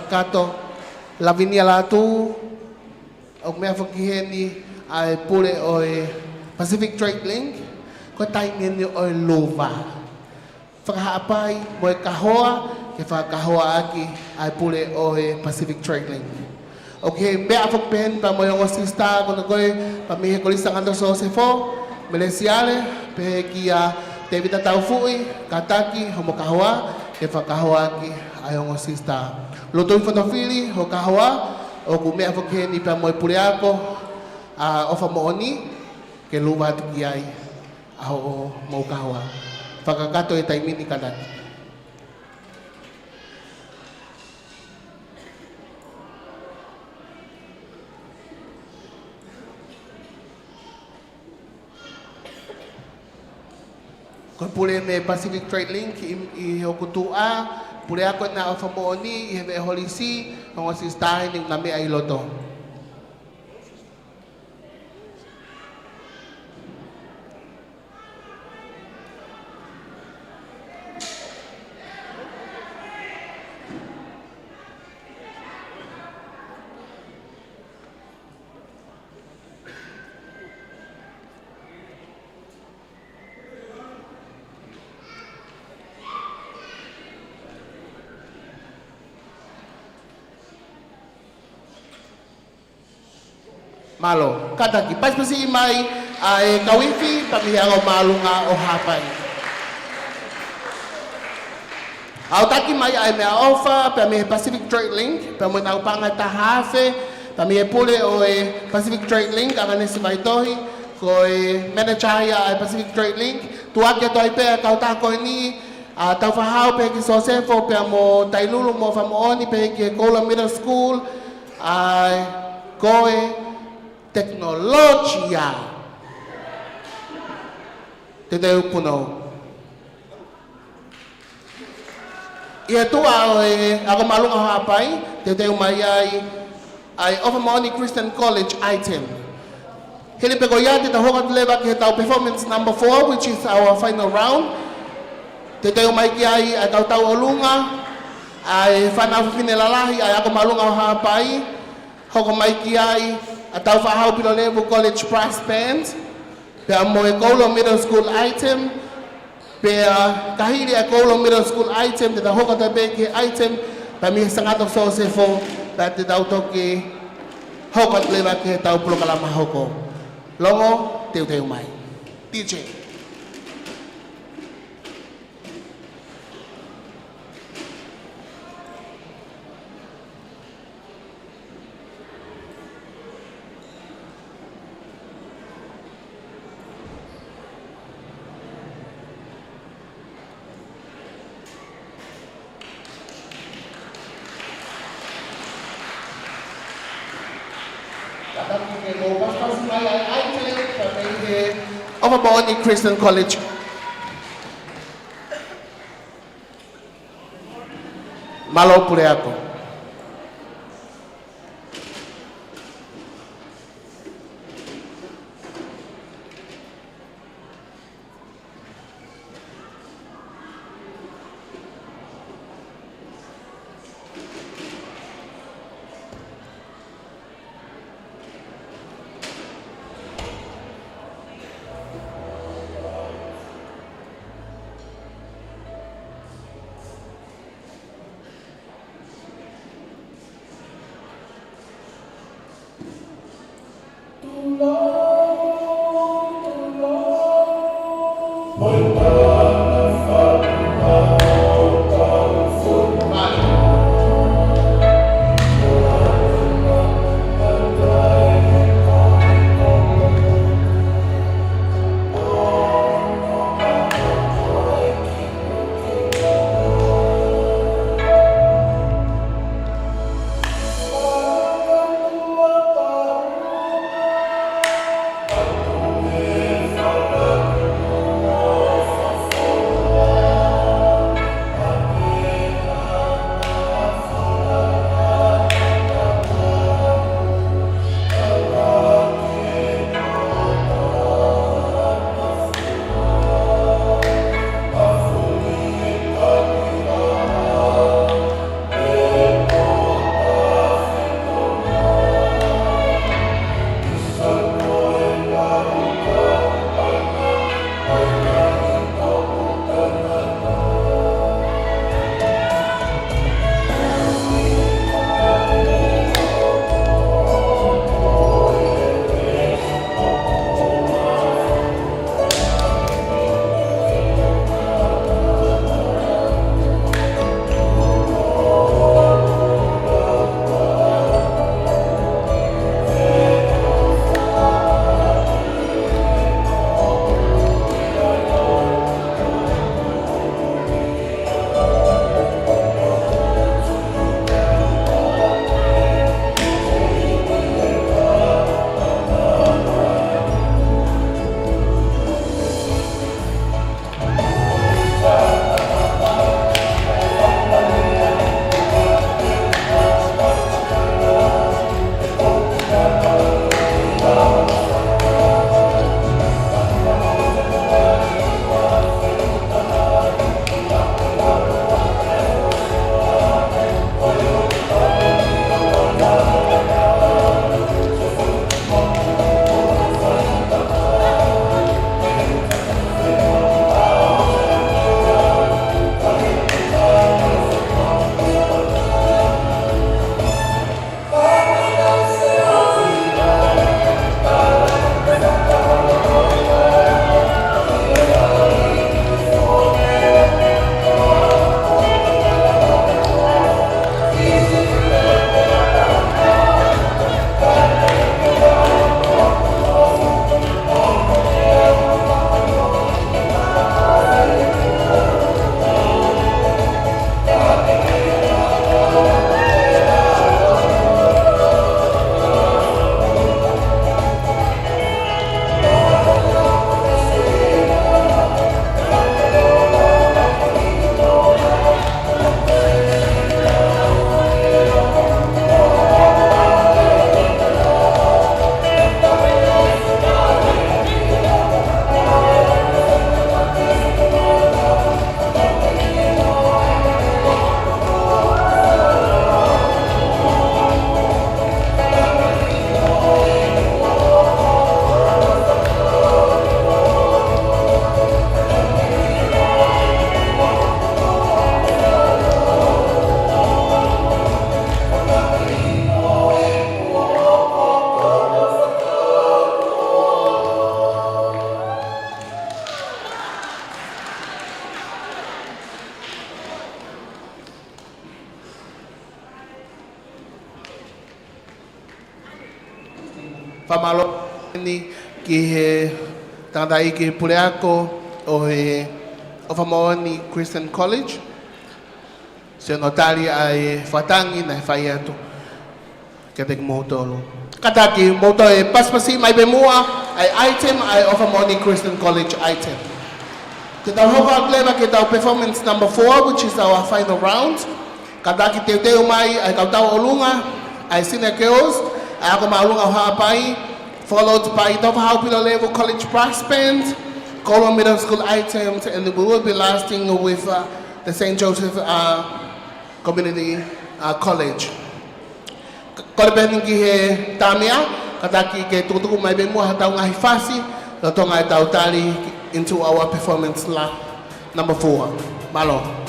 Kato, Lavinia Lātū, ʻoku meʻa foki heni ʻa e pule ʻo e Pacific Trade Link, ko e taimi eni ʻo e luva. Fakahaʻapai mo e kahoa, ke fakakahoaʻaki ʻa e pule ʻo e Pacific Trade Link. ʻOku meʻa foki pē heni pea mo e ongo sisitā ko ena ko ē, pea mei he Kolisi Sangato Sosefo, Melesiale, pehē kia Tevita Taufuʻi, kātaki hoʻomo kahoa, ke fakakahoaʻaki ʻa e ongo sisitā. Lotoʻi Fonofili, hoʻo kahoa, ʻoku meʻa foki heni pea mo e puleako ʻa ʻOfa Moʻoni, ke luva atu ki ai ʻa hoʻomo kahoa. Fakakakato e taimi ni, kātaki. Ko e pule mei Pacific Trade Link ʻi, ʻi hoku tuʻa, puleako ena ʻa ʻOfa Moʻoni, ʻi he veʻe holisi, ongo sisitā eni naʻa nau meʻa ʻi loto. Mālō, kātaki, pasipasi mai ʻa e kau ifi, pea mei he Ako Māʻolunga ʻo Haʻapai. ʻOku taki mai ʻa e meʻaʻofa, pea mei he Pacific Trade Link, pea mo ʻenau paʻanga ʻe taha afe, pea mei he pule ʻo e Pacific Trade Link, ʻAkanesi Vaitohi, ko e manager ia ʻa e Pacific Trade Link, tuʻuaki atu ai pē ʻa e kautaha ko eni, ʻa Tāufaʻāhau pehē ki Sosefo, pea mo Tailulu mo ʻOfa Moʻoni pehē ki he Koula Middle School, ʻa e ko e tekinolosia. Teuteu punou. ʻI he tuʻa ʻo e Ako Māʻolunga ʻo Haʻapai, teuteu mai ai ʻa e ʻOfa Moʻoni Christian College item. Hili pē ko ia te tau hoko atu leva ki heʻetau performance number four, which is our final round. Teuteu mai ki ai ʻa e kau tauʻolunga, ʻa e fānau fefine lalahi ʻa e Ako Māʻolunga ʻo Haʻapai, hoko mai ki ai ʻa Tāufaʻāhau Pilolevu College Brass Band, pea mo e Koula Middle School item, pea ka hili ʻa e Koula Middle School item, te tau hoko atu pē ki he item, pea mei he Sangato Sosefo, pea te tau toki hoko atu leva ki heʻetau polokalama hoko. Longo, teuteu mai. D J. Kātaki ke mou pasipasi mai ʻa e item, pea mei he ʻOfa Moʻoni Christian College. Mālō puleako. Fakamālō eni ki he tangataʻeiki puleako ʻo e ʻOfa Moʻoni Christian College, siʻono tali ʻa e fakatangi naʻe fai atu kiate kimoutolu. Kātaki, mou toe pasipasi mai pē muʻa ʻa e item, ʻa e ʻOfa Moʻoni Christian College item. Te tau hoko atu leva ki heʻetau performance number four, which is our final round. Kātaki, teuteu mai ʻa e kau tauʻolunga, ʻa e senior girls, ʻa e ako māʻolunga ʻo Haʻapai, followed by Tofa Haʻapai Level College Brass Band, Koloa Middle School items, and we will be lasting with, uh, the Saint Joseph, uh, Community, uh, College. Kole pē eni ki he Tamia, kātaki ke tukutuku mai pē muʻa haʻatau ngaahi fasi, lolotonga ʻetau tali into our performance la number four. Mālō.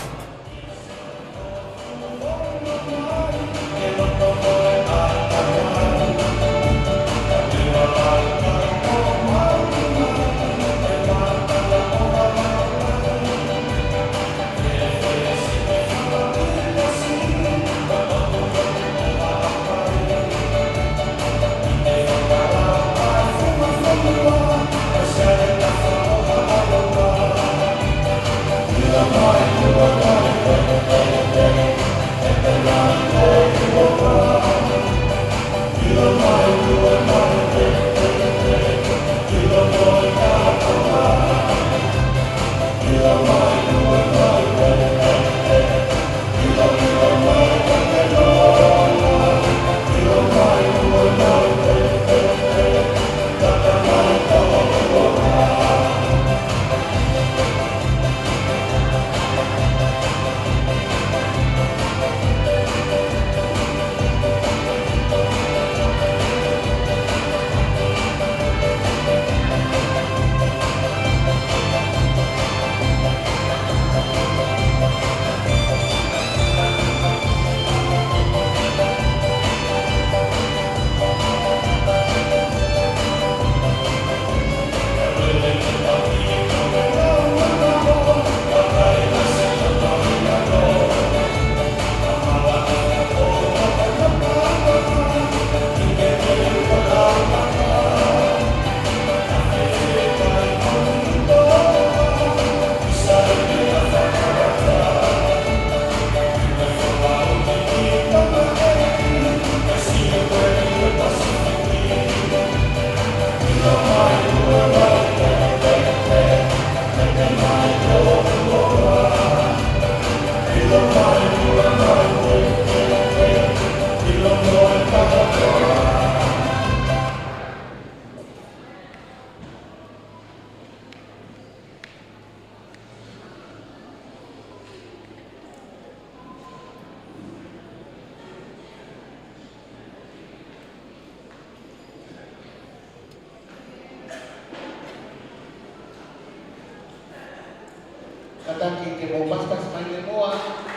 Kātaki ke mou pasipasi mai pē muʻa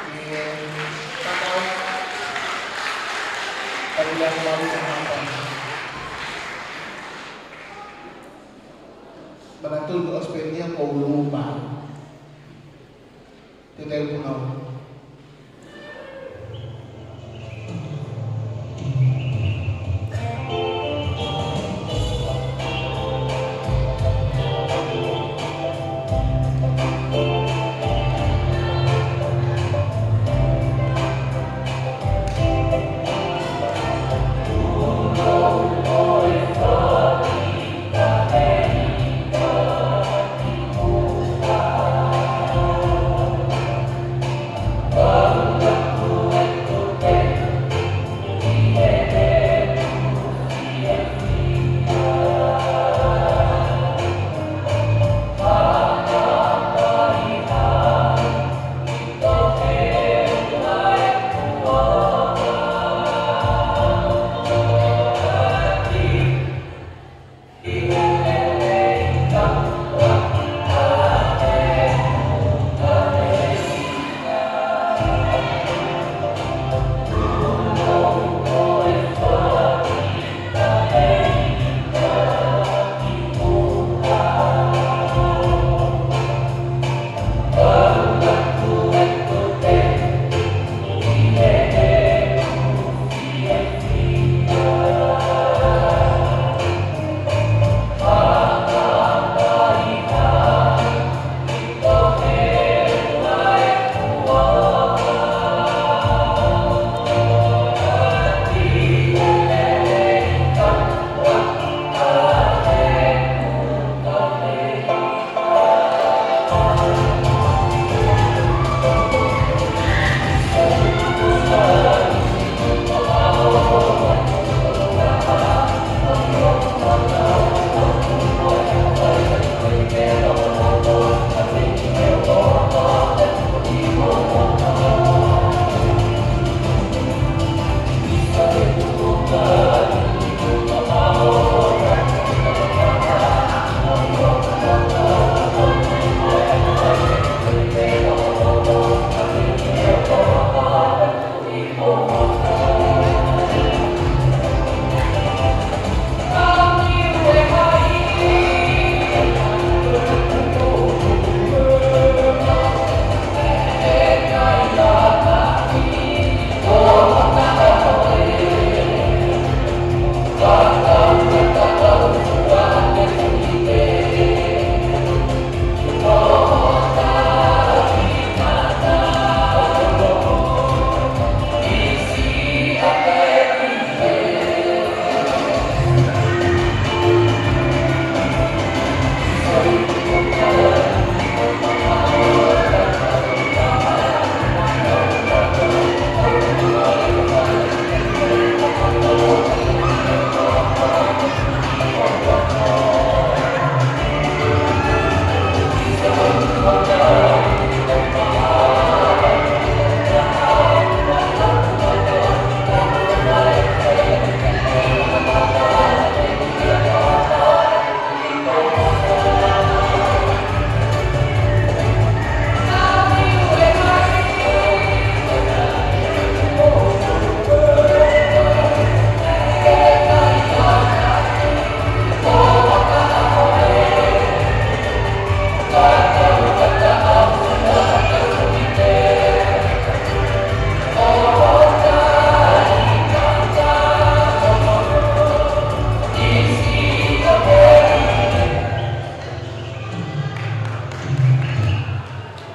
ki he fānau. Kātaki ke mou pasipasi mai. Manatu ki ʻAositelēlia ko Ulupa. Teuteu pē muʻa.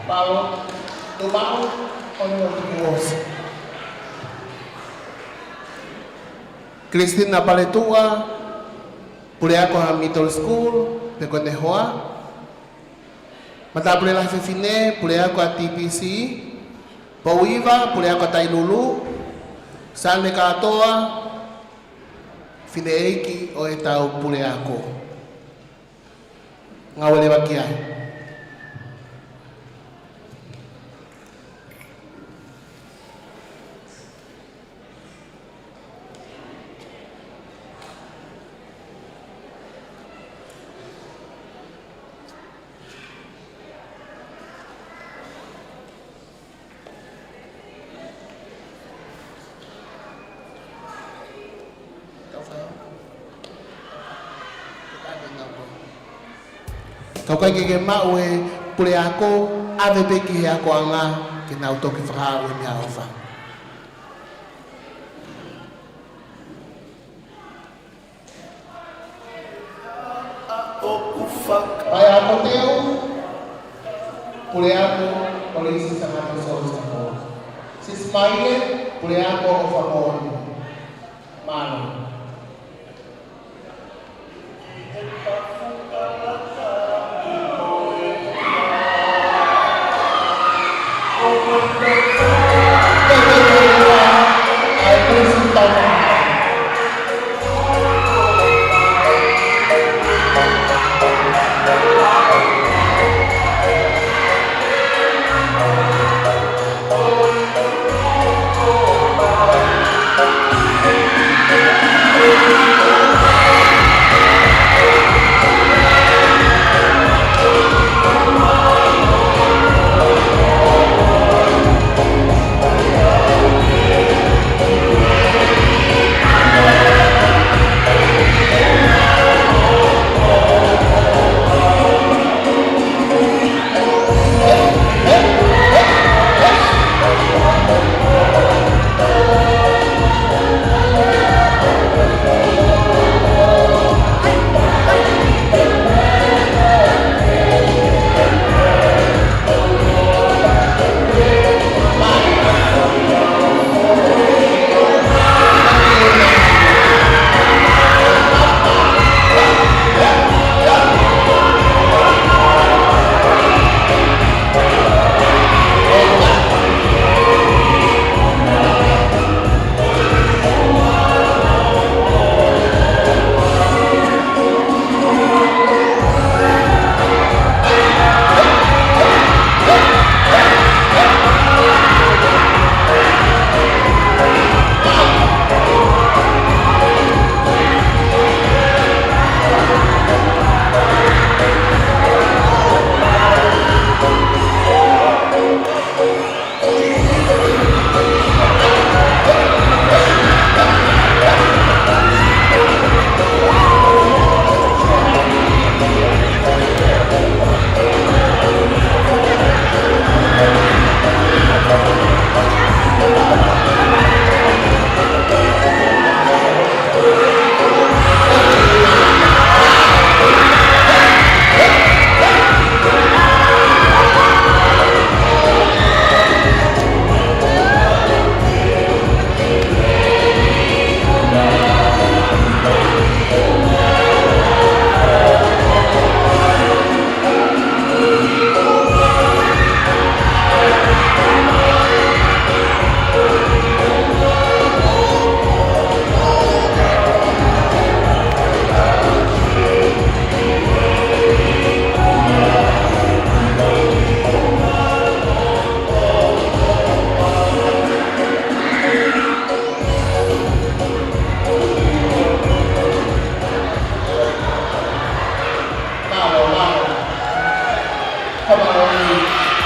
Palo, Tumau, Ono Tukuosi. Christina Paletua, puleako ha middle school, pe ko ʻene hoa. Matāpule Lahi Fefine, puleako ʻa T P C. Pouiva, puleako ʻa Tailulu. Sane Katoa, fineʻeiki ʻo ʻetau puleako. Ngāue leva ki ai. Ka ʻoku ʻikai ke ke maʻu e puleako, ʻave pē ki he akoʻanga ke nau toki fakahā e meʻaʻofa. Pae Akoteu, puleako Kolisi Sangano Sōsitefo. Sisi Maile, puleako ʻOfa Moʻoni. Mālō.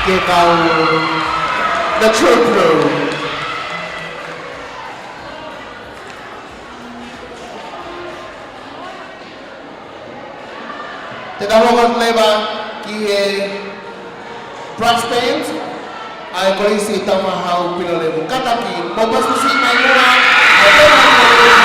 Ke kau The True Crew. Te tau hoko atu leva ki he brass band ʻa e Kolisi Taumahau Pilolevu. Kātaki, mou pasipasi mai muʻa, ʻa e Taumahau Pilolevu.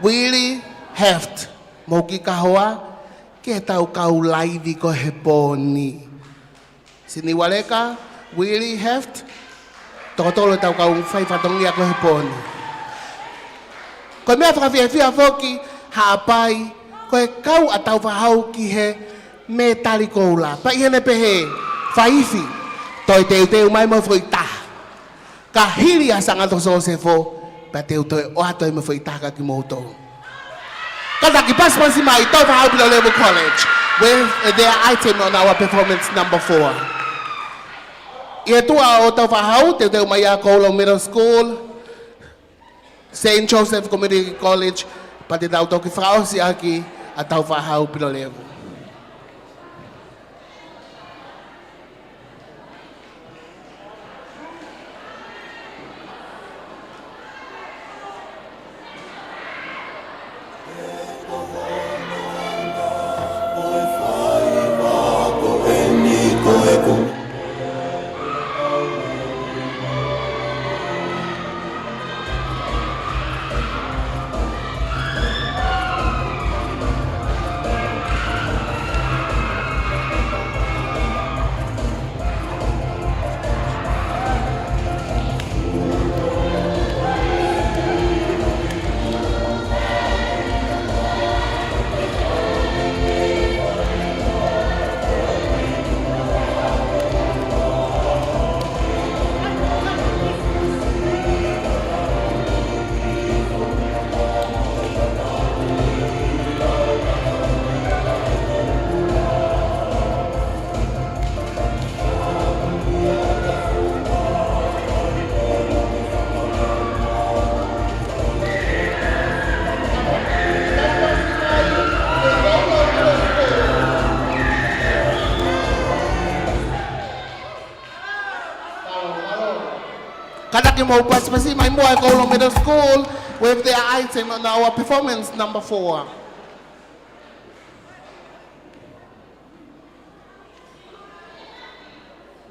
Willie Heft, mou kiʻi kahoa, ke tau kau laivi ko ē he pō ni. Sini Waleka, Willie Heft, toko tolu ʻetau kau fai fatongia ko ē he pō ni. Ko e meʻa fakafiefia foki, Haʻapai, ko e kau ʻa Taufaʻāhau ki he mētali koula. Pea ʻi heʻene pehē, fai ifi, toe teuteu mai mo e foʻi taha. Ka hili ʻa Sangata Sosefo, pea te u toe ʻoatu e meʻa foʻi taha kia kimoutolu. Kātaki pasipasi mai, Taufaʻāhau Pilolevu College, with their item on our performance number four. ʻI he tuʻa ʻo Taufaʻāhau, teuteu mai ʻa Koulo Middle School, Saint Joseph Community College, pea te tau toki fakaʻosi ʻaki ʻa Taufaʻāhau Pilolevu. Kātaki mou pasipasi mai muʻa e Koulo Middle School with their item on our performance number four.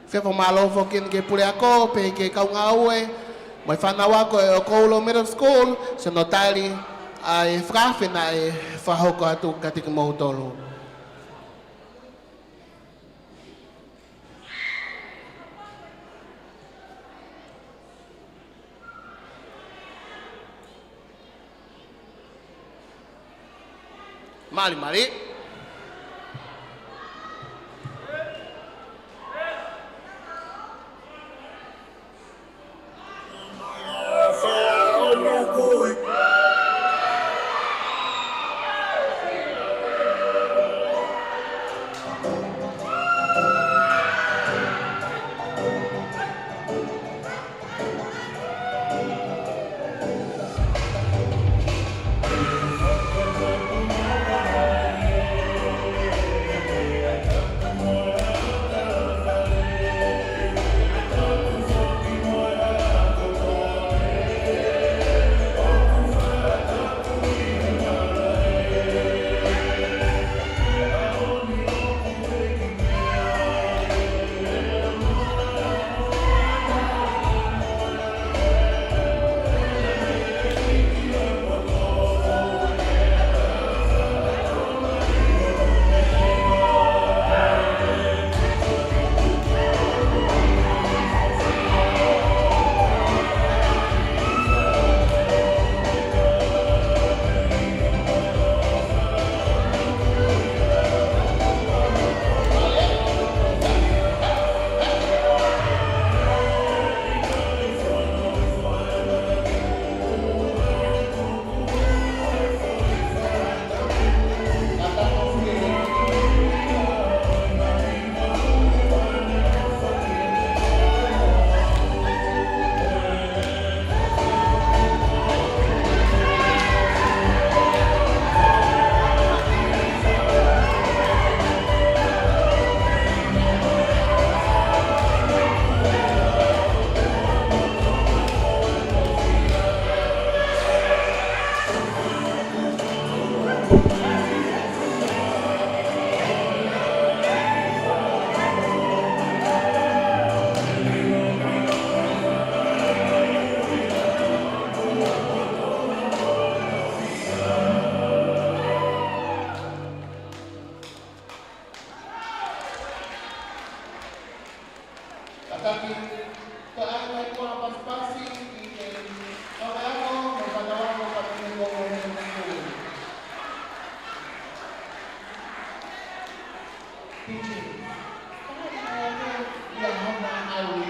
Fie fakamālō foki ki he puleako, pehē ki he kau ngāue, mo e fānau ako ʻo Koulo Middle School, siʻono tali ʻa e fakaafe naʻe fakahoko atu kiate kimoutolu. Malimali. Taki, ka ai mai kua pasipasi ki he kau ako mo e fānau ako pea mei he Kolo Middle School. T J. Ia homa au.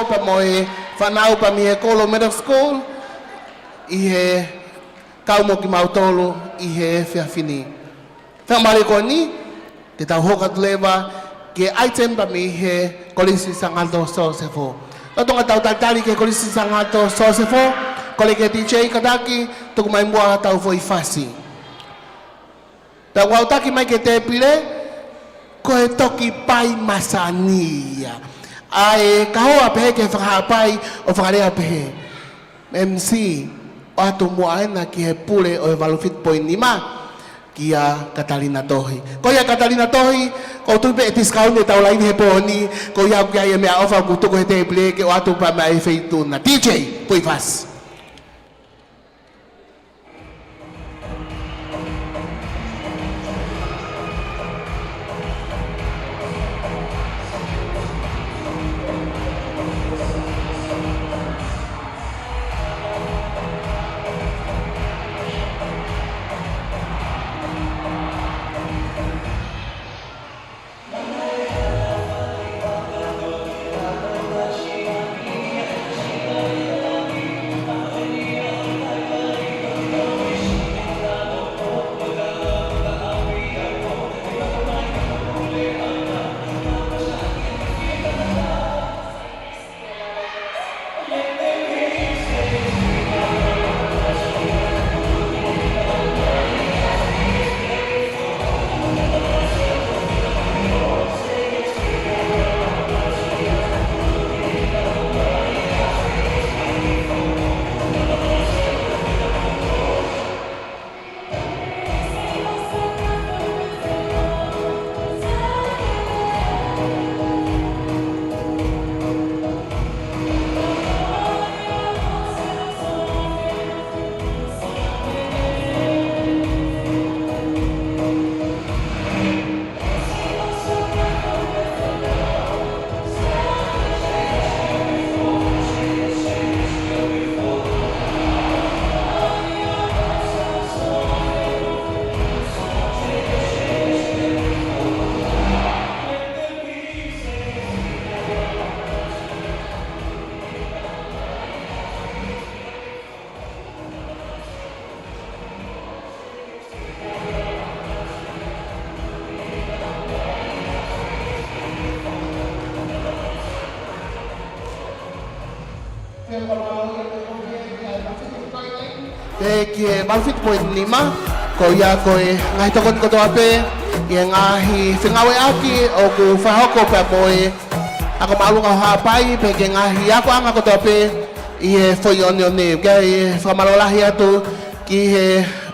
Pea mo e fānau pea mei he Kolo Middle School, ʻi he kau mo kimautolu ʻi he efiafi ni. Fakamālō ko eni, ke tau hoko atu leva ki he item pea mei he Kolisi Sangata Sosefo. Lolotonga ʻetau talitali ki he Kolisi Sangata Sosefo, kole ki he D J kātaki, tuku mai muʻa ʻetau foʻi fasi. Pea ʻoku ou taki mai ki he tēpile, ko e toki pai masani ia. ʻA e kahoa pehē ki he fakahapai ʻo fakalea pehē. M C, ʻoatu muʻa ena ki he pule ʻo e valu fitu poini nima, kia Katalina Tohi. Ko ia Katalina Tohi, ʻoku ou tui pē ʻe tiskauni ʻetau laivi he pō ni, ko ia ʻoku ʻi ai e meʻaʻofa ʻoku tuku he tēpile ke ʻoatu pea mei he feituʻu na. D J, pui fasi. Pea ki he valu fitu poini nima, ko ia ko e ngaahi tokoni kotoa pē ʻi he ngaahi fengāueʻaki ʻoku fakahoko pea mo e Ako māʻolunga ʻo Haʻapai, pea ki he ngaahi akoʻanga kotoa pē ʻi he foʻi ʻoneʻone. Kae fakamālō lahi atu ki he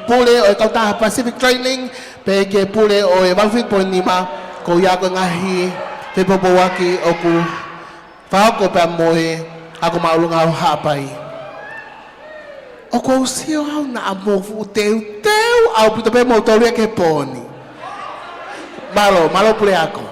pule ʻo e kautaha Pacific Training, pea ki he pule ʻo e Valu Fitu Poini Nima, ko ia ko e ngaahi fepoupouaki ʻoku fakahoko pea mo e ako māʻolunga ʻo Haʻapai. ʻOku ou sio au naʻa mou fuʻu teuteu ʻaupito pē moutolu ia ki he pō ni. Mālō, mālō puleako.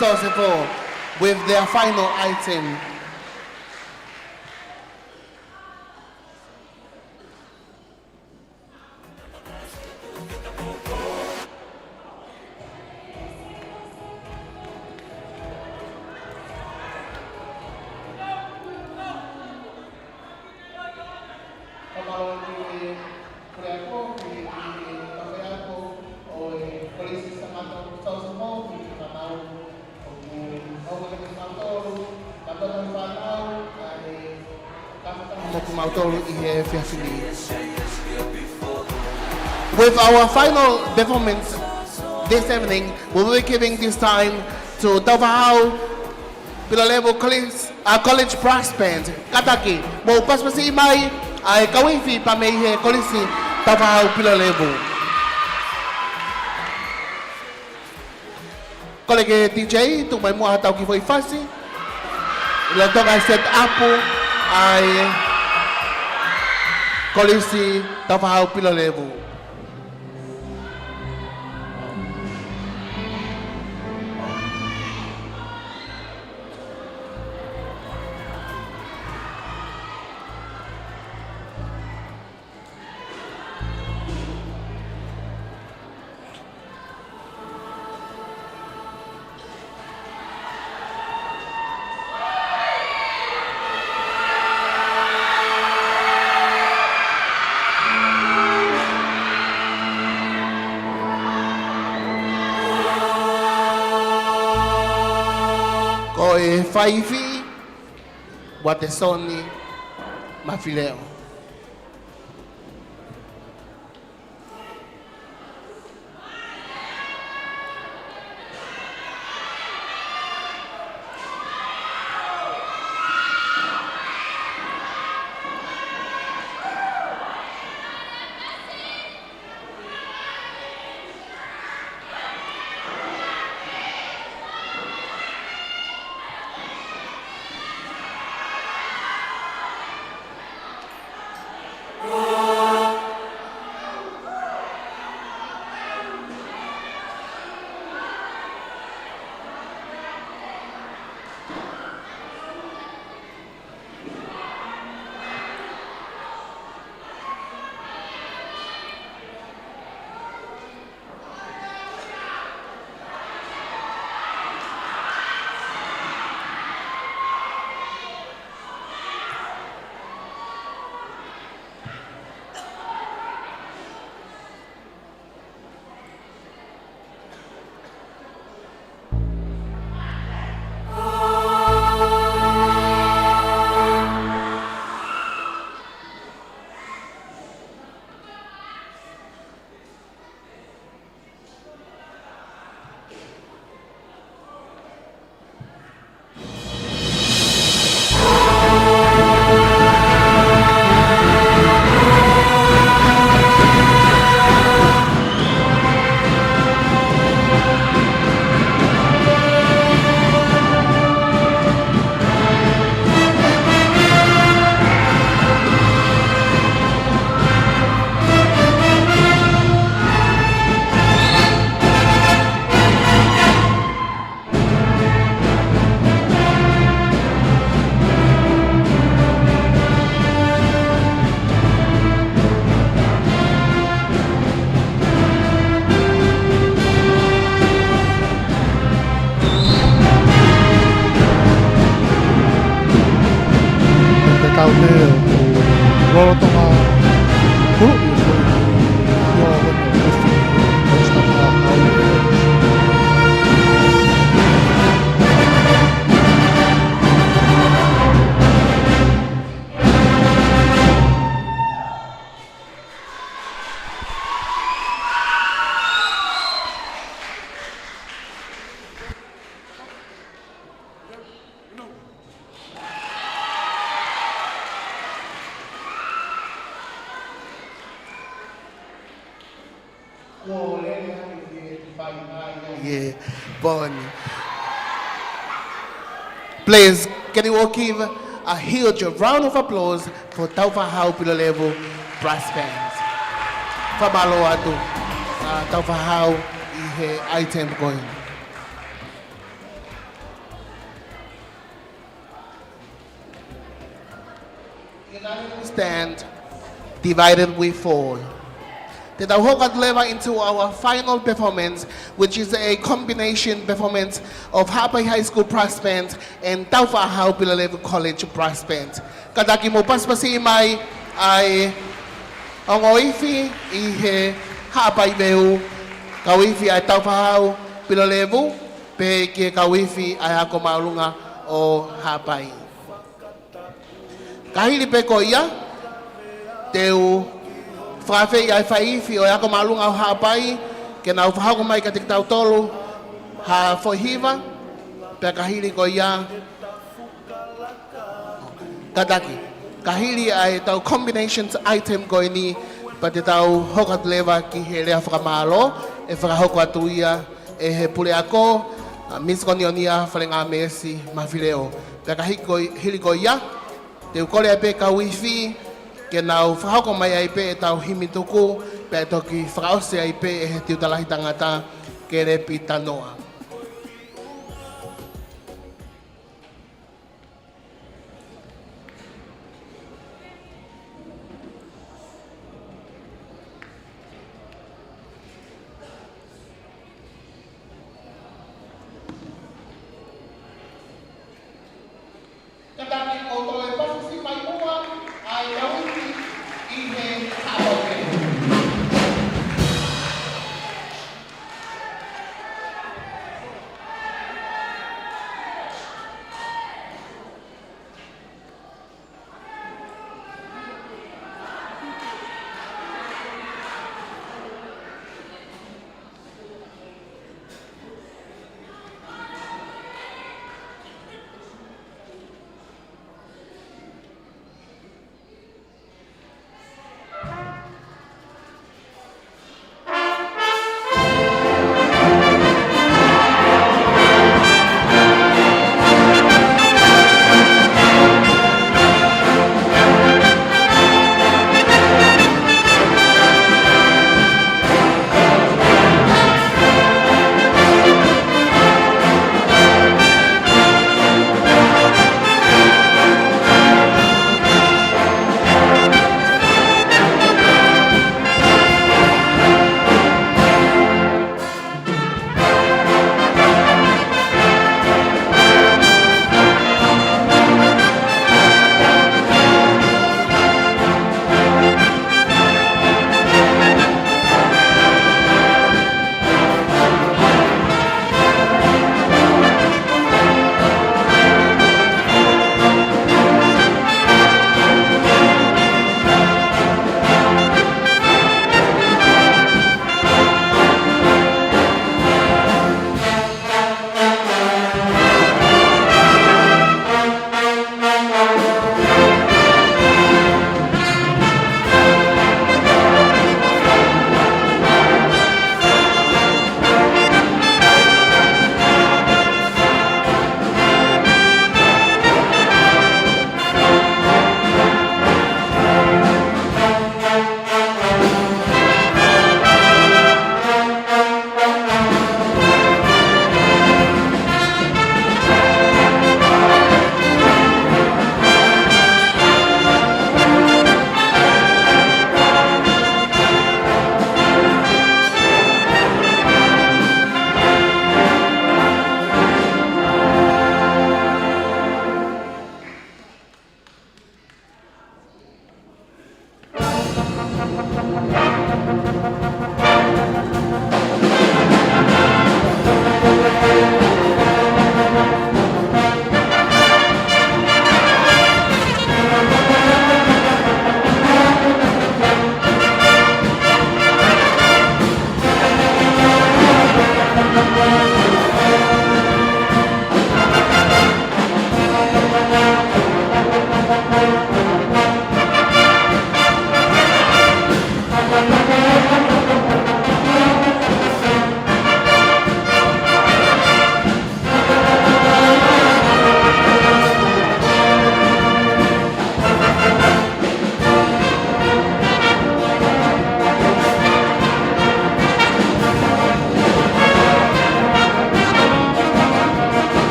Sosefo with their final item. Mo kimautolu ʻi he efiafi ni. With our final performance this evening, we will be giving this time to Taufahau Pilolevu College, uh, College Brass Band. Kātaki, mou pasipasi mai, ʻa e kau ifi pea mei he Kolisi Taufahau Pilolevu. Kole ki he D J, tuku mai muʻa haʻatau kiʻi foʻi fasi. ʻIlo toka e set up ʻa e Kolisi Taufahau Pilolevu. Ko e faifi, Watesoni Mafileo. Te kau te o lolotonga kuluʻi o kuluʻi. Kuo lele atu ki he fai mai ai. Yeah, Bonnie. Please, can you all give a huge round of applause for Taufahau Pilolevu Brass Band? Fakamālō atu, uh, Taufahau ʻi he item ko eni. Stand, divided we fall. Te tau hoko atu leva into our final performance, which is a combination performance of Haʻapai High School Brass Band and Tāufaʻāhau Pilolevu College Brass Band. Kātaki mou pasipasi mai ʻa e ongo ifi ʻi he Haʻapai Veu, kau ifi ʻa e Tāufaʻāhau Pilolevu, pehē ki he kau ifi ʻa e Ako Māʻolunga ʻo Haʻapai. Ka hili pē ko ia, te u fakaafeʻi ʻa e faiifi ʻo e Ako Māʻolunga ʻo Haʻapai, ke nau fakahoko mai kiate kitautolu ha foʻi hiva, pea ka hili ko ia, kātaki. Ka hili ʻa e tau combinations item ko eni, pea te tau hoko atu leva ki he lea fakamālō, ʻe fakahoko atu ia ʻe he puleako, ʻa Miss Konionia Falengamesi Mafileo. Pea ka hili ko, hili ko ia, te u kole ai pē kau ifi, ke nau fakahoko mai ai pē ʻetau himi tuku, pea toki fakaʻosi ai pē ʻe he tiuta lahi tangata, Kelepi Tanoa. Kātaki mou toe pasipasi mai muʻa, ʻa e kau ifi ʻi he Haʻapai Veu.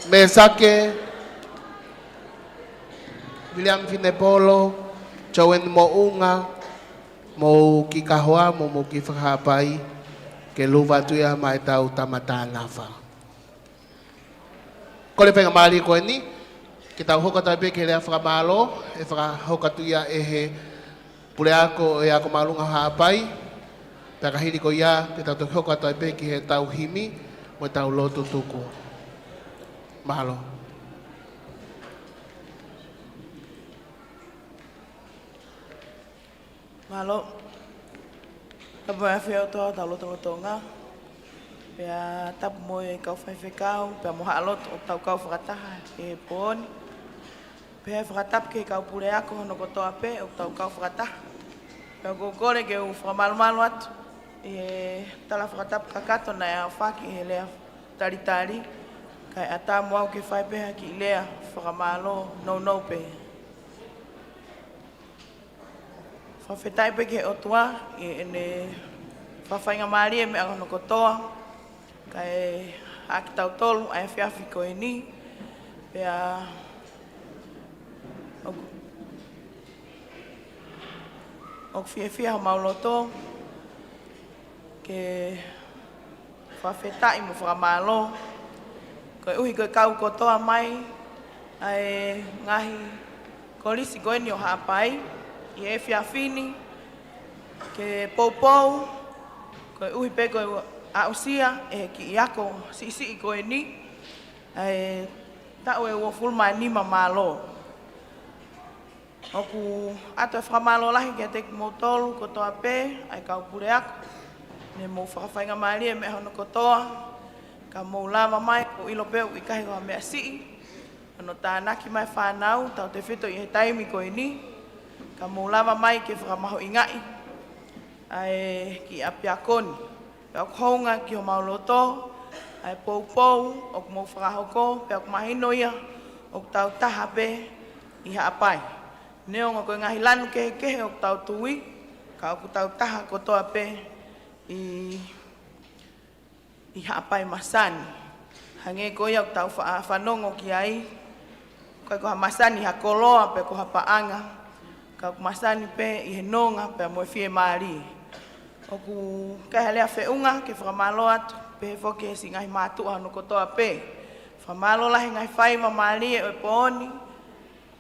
Mesake, Viliami Finepolo, Joeni Moʻunga, mou kiʻi kahoa, mo mou kiʻi fakahapai, ke luva atu ia maʻa ʻetau tama Tanafa. Kole faingamālie ko eni, ke tau hoko atu ai pē ki he lea fakamālō, ʻe fakahoko atu ia ʻe he puleako ʻo e Ako Māʻolunga Haʻapai, pea ka hili ko ia, ke tau toki hoko atu ai pē ki heʻetau himi, mo ʻetau lotu tuku. Mālō. Mālō. Tapu mo e ʻafio ʻa e ʻOtua ʻi hotau lotolotonga. Pea tapu mo e kau faifekau, pea mo Haʻa Lotu ʻoku tau kau fakataha he pō ni. Pea fakatapu ki he kau puleako hono kotoa pē ʻoku tau kau fakataha. Pea ʻoku ou kole ke u fakamalumalu atu ʻi he tala fakatapu kakato naʻe ʻaofaki he lea talitali. Kae ʻatā mo au ke fai pē ha kiʻi lea fakamālō nounou pē. Fakafetaʻi pē ki he ʻOtua ʻi heʻene fakafaingamālie meʻa hono kotoa, kae ʻaki kitautolu ʻa e efiafi ko eni, pea ʻoku, ʻoku fiefia homau loto ke fakafetaʻi mo fakamālō. Koeʻuhi ko e kau kotoa mai ʻa e ngaahi kolisi ko eni ʻo Haʻapai ʻi he efiafi ni ke poupou, koeʻuhi pē ko e aʻusia ʻe he kiʻi ako siʻisiʻi ko eni ʻa e taʻu ʻe uofulu mā nima mālō. ʻOku ʻoatu e fakamālō lahi kiate kimoutolu kotoa pē, ʻa e kau puleako, ne mou fakafaingamālie meʻa hono kotoa, ka mou lava mai, ʻoku ou ʻilo pē ʻoku ʻikai ko ha meʻa siʻi hono tānaki mai fānau, tautefito ʻi he taimi ko eni, ka mou lava mai ke fakamahuʻingaʻi ʻa e kiʻi ʻapiako ni. Pea ʻoku hounga ki homau loto ʻa e poupou ʻoku mou fakahoko, pea ʻoku mahino ia ʻoku tau taha pē ʻi Haʻapai. Neongo ko e ngaahi lanu kehekehe ʻoku tau tui, ka ʻoku tau taha kotoa pē ʻi, ʻi Haʻapai Masani. Hangē ko ia ʻoku tau fa-, fanongo ki ai, ʻikai ko ha masani ha koloa pe ko ha paʻanga, ka ʻoku masani pē ʻi he nonga pea mo e fiemālie. ʻOku ʻikai ha lea feʻunga ke fakamālō atu, pehē foki ki he siʻi ngaahi mātuʻa hono kotoa pē. Fakamālō lahi he ngaahi faiva mālie ʻo e pō ni,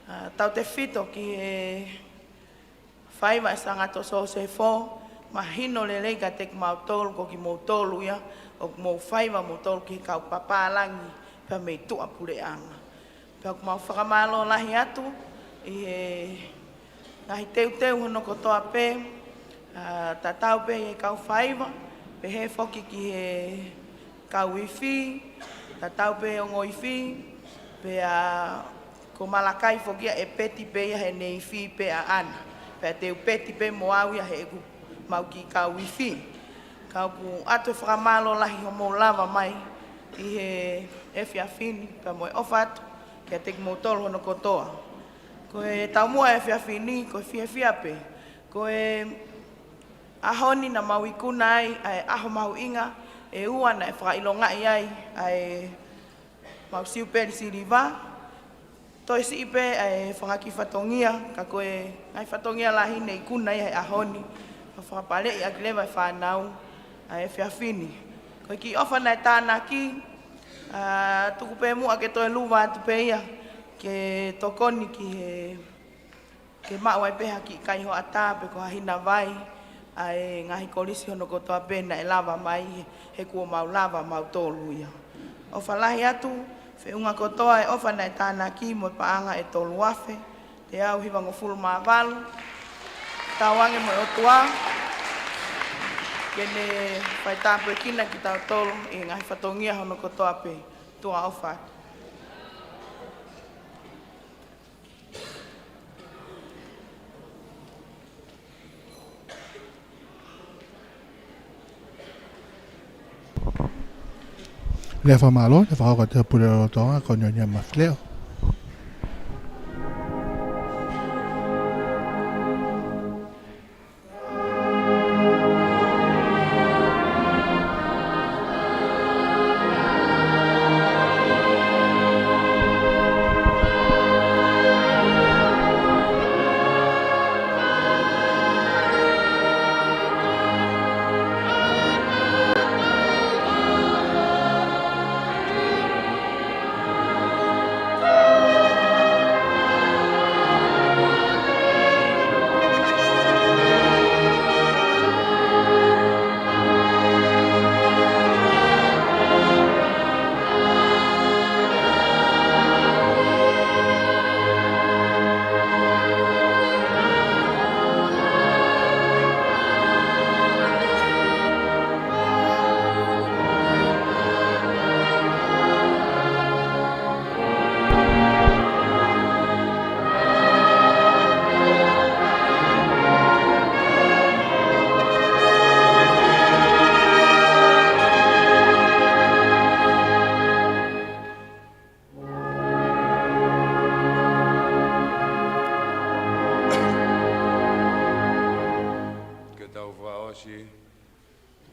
ʻa, tautefito ki he faiva ʻa e Sangato Sosefo, mahino lelei kiate kimautolu, ko kimoutolu ia ʻoku mou faiva moutolu ki he kau papālangi pea mei tuʻapuleʻanga. Pea ʻoku mau fakamālō lahi atu ʻi he ngaahi teuteu hono kotoa pē, ʻa, tatau pē ʻi he kau faiva, pehē foki ki he kau ifi, tatau pē ongo ifi, pea ko Malakai foki ia ʻe peti pē ia heʻene ifi pē ʻaʻana. Pea te u peti pē mo au ia heʻeku mau kiʻi kau ifi. Ka ʻoku ʻoatu e fakamālō lahi hoʻomou lava mai ʻi he efiafi ni, pea mo e ʻofa atu kiate kimoutolu hono kotoa. Ko e taumuʻa e efiafi ni, ko e fiefia pē. Ko e ʻaho ni naʻa mau ikuna ai ʻa e ʻaho mahuʻinga ʻe ua naʻe fakaʻilongaʻi ai ʻa e mau siupeli siliva. Toe siʻi pē ʻa e fanga kiʻi fatongia, ka ko e ngaahi fatongia lahi ne ikuna ia he ʻaho ni, ka fakapaleʻi ʻaki leva e fānau ʻa e efiafi ni. Ko e kiʻi ʻofa naʻe tānaki, ʻa, tuku pē muʻa ke toe luva atu pē ia, ke tokoni ki he ke maʻu ai pē ha kiʻi kai hoʻatā pe ko ha hina vai, ʻa e ngaahi kolisi hono kotoa pē naʻe lava mai he, he kuo mau lava mautolu ia. ʻOfa lahi atu, feʻunga kotoa e ʻofa naʻe tānaki mo e paʻanga ʻe tolu afe, teau hivangofulu mā valu, tauange mo e ʻOtua, ke ne fai tāpuekina kitautolu ʻi he ngaahi fatongia hono kotoa pē, tuʻa ʻofa atu. Lea fakamālō, lea fakahoko atu ʻe he Puleʻanga ʻo Tonga, ko Nionia Mafileʻo.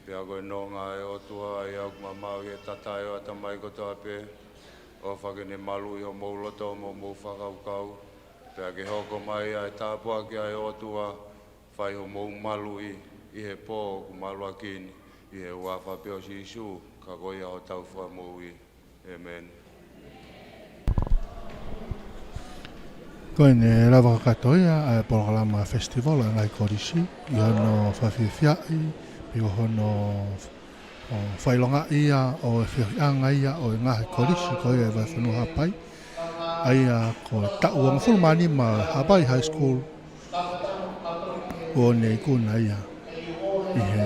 Pea ko e nonga ʻo e ʻOtua ʻa ia ʻoku mamaʻo ʻi he tatae ʻo e ʻatamai kotoa pē, ʻofa ke ne maluʻi homou loto mo homou fakakaukau, pea ke hoko mai ʻa e tāpuaki ʻa e ʻOtua, fai homou maluʻi ʻi he pō ʻoku maluʻaki ni, ʻi he huafa pē ʻo Sīsū, ka ko ia hotau Fakamoʻui. ʻĒmeni. Ko ʻene lava kakato ia ʻa e polokalama festival ʻa e ngaahi kolisi, ʻi hono fakafiefiaʻi, pe ko hono, ʻo, fakaʻilongaʻi ia ʻo e feohiʻanga ia ʻo e ngaahi kolisi ko ia ʻi Vahefonua Haʻapai. ʻA ia ko e taʻu hongofulu mā nima Haʻapai High School, kuo ne ikuna ia ʻi he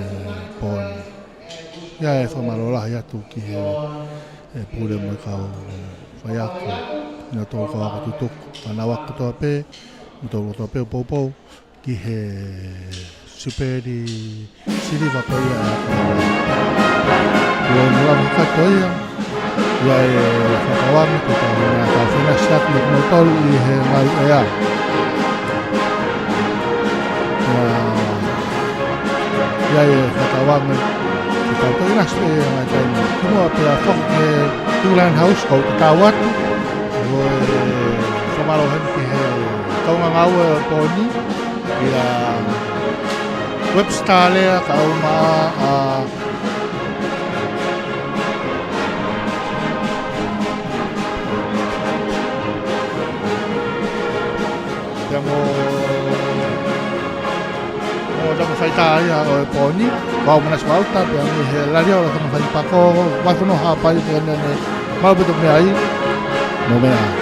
pō ni. ʻA ia ʻe fakamālō lahi atu ki he, ʻe, pule mo e kau faiako, ʻi he toko ako tutuku, fānau ako kotoa pē, mo e toko ako kotoa pē ʻo poupou ki he sipeli siliva ko ia ʻa e kau. Kuo ne lava kakato ia, ʻa ia ʻe fakatauange ke tau hanga ʻo fakaʻinasi atu mo kimoutolu ʻi he ngaahi ʻea. ʻA ia ʻe fakatauange ke tau toki ʻinasi pē ʻi he ngaahi taimi. Kimuʻa pea foki ki he Tulan House ko e tatau atu. Ko e fakamālō heni ki he kaungāngāue ʻo e pō ni, ʻa ia Webster Lea kae ʻumaʻā ʻa Pea mo, mo e tama faitā ia ʻo e pō ni, Vau Manasi Vauta, pea mei he Laliʻa ʻo e Tama Faipako, Vahefonua Haʻapai, pea ne, ne, malu pē ʻetau meʻa ai, mo meʻa.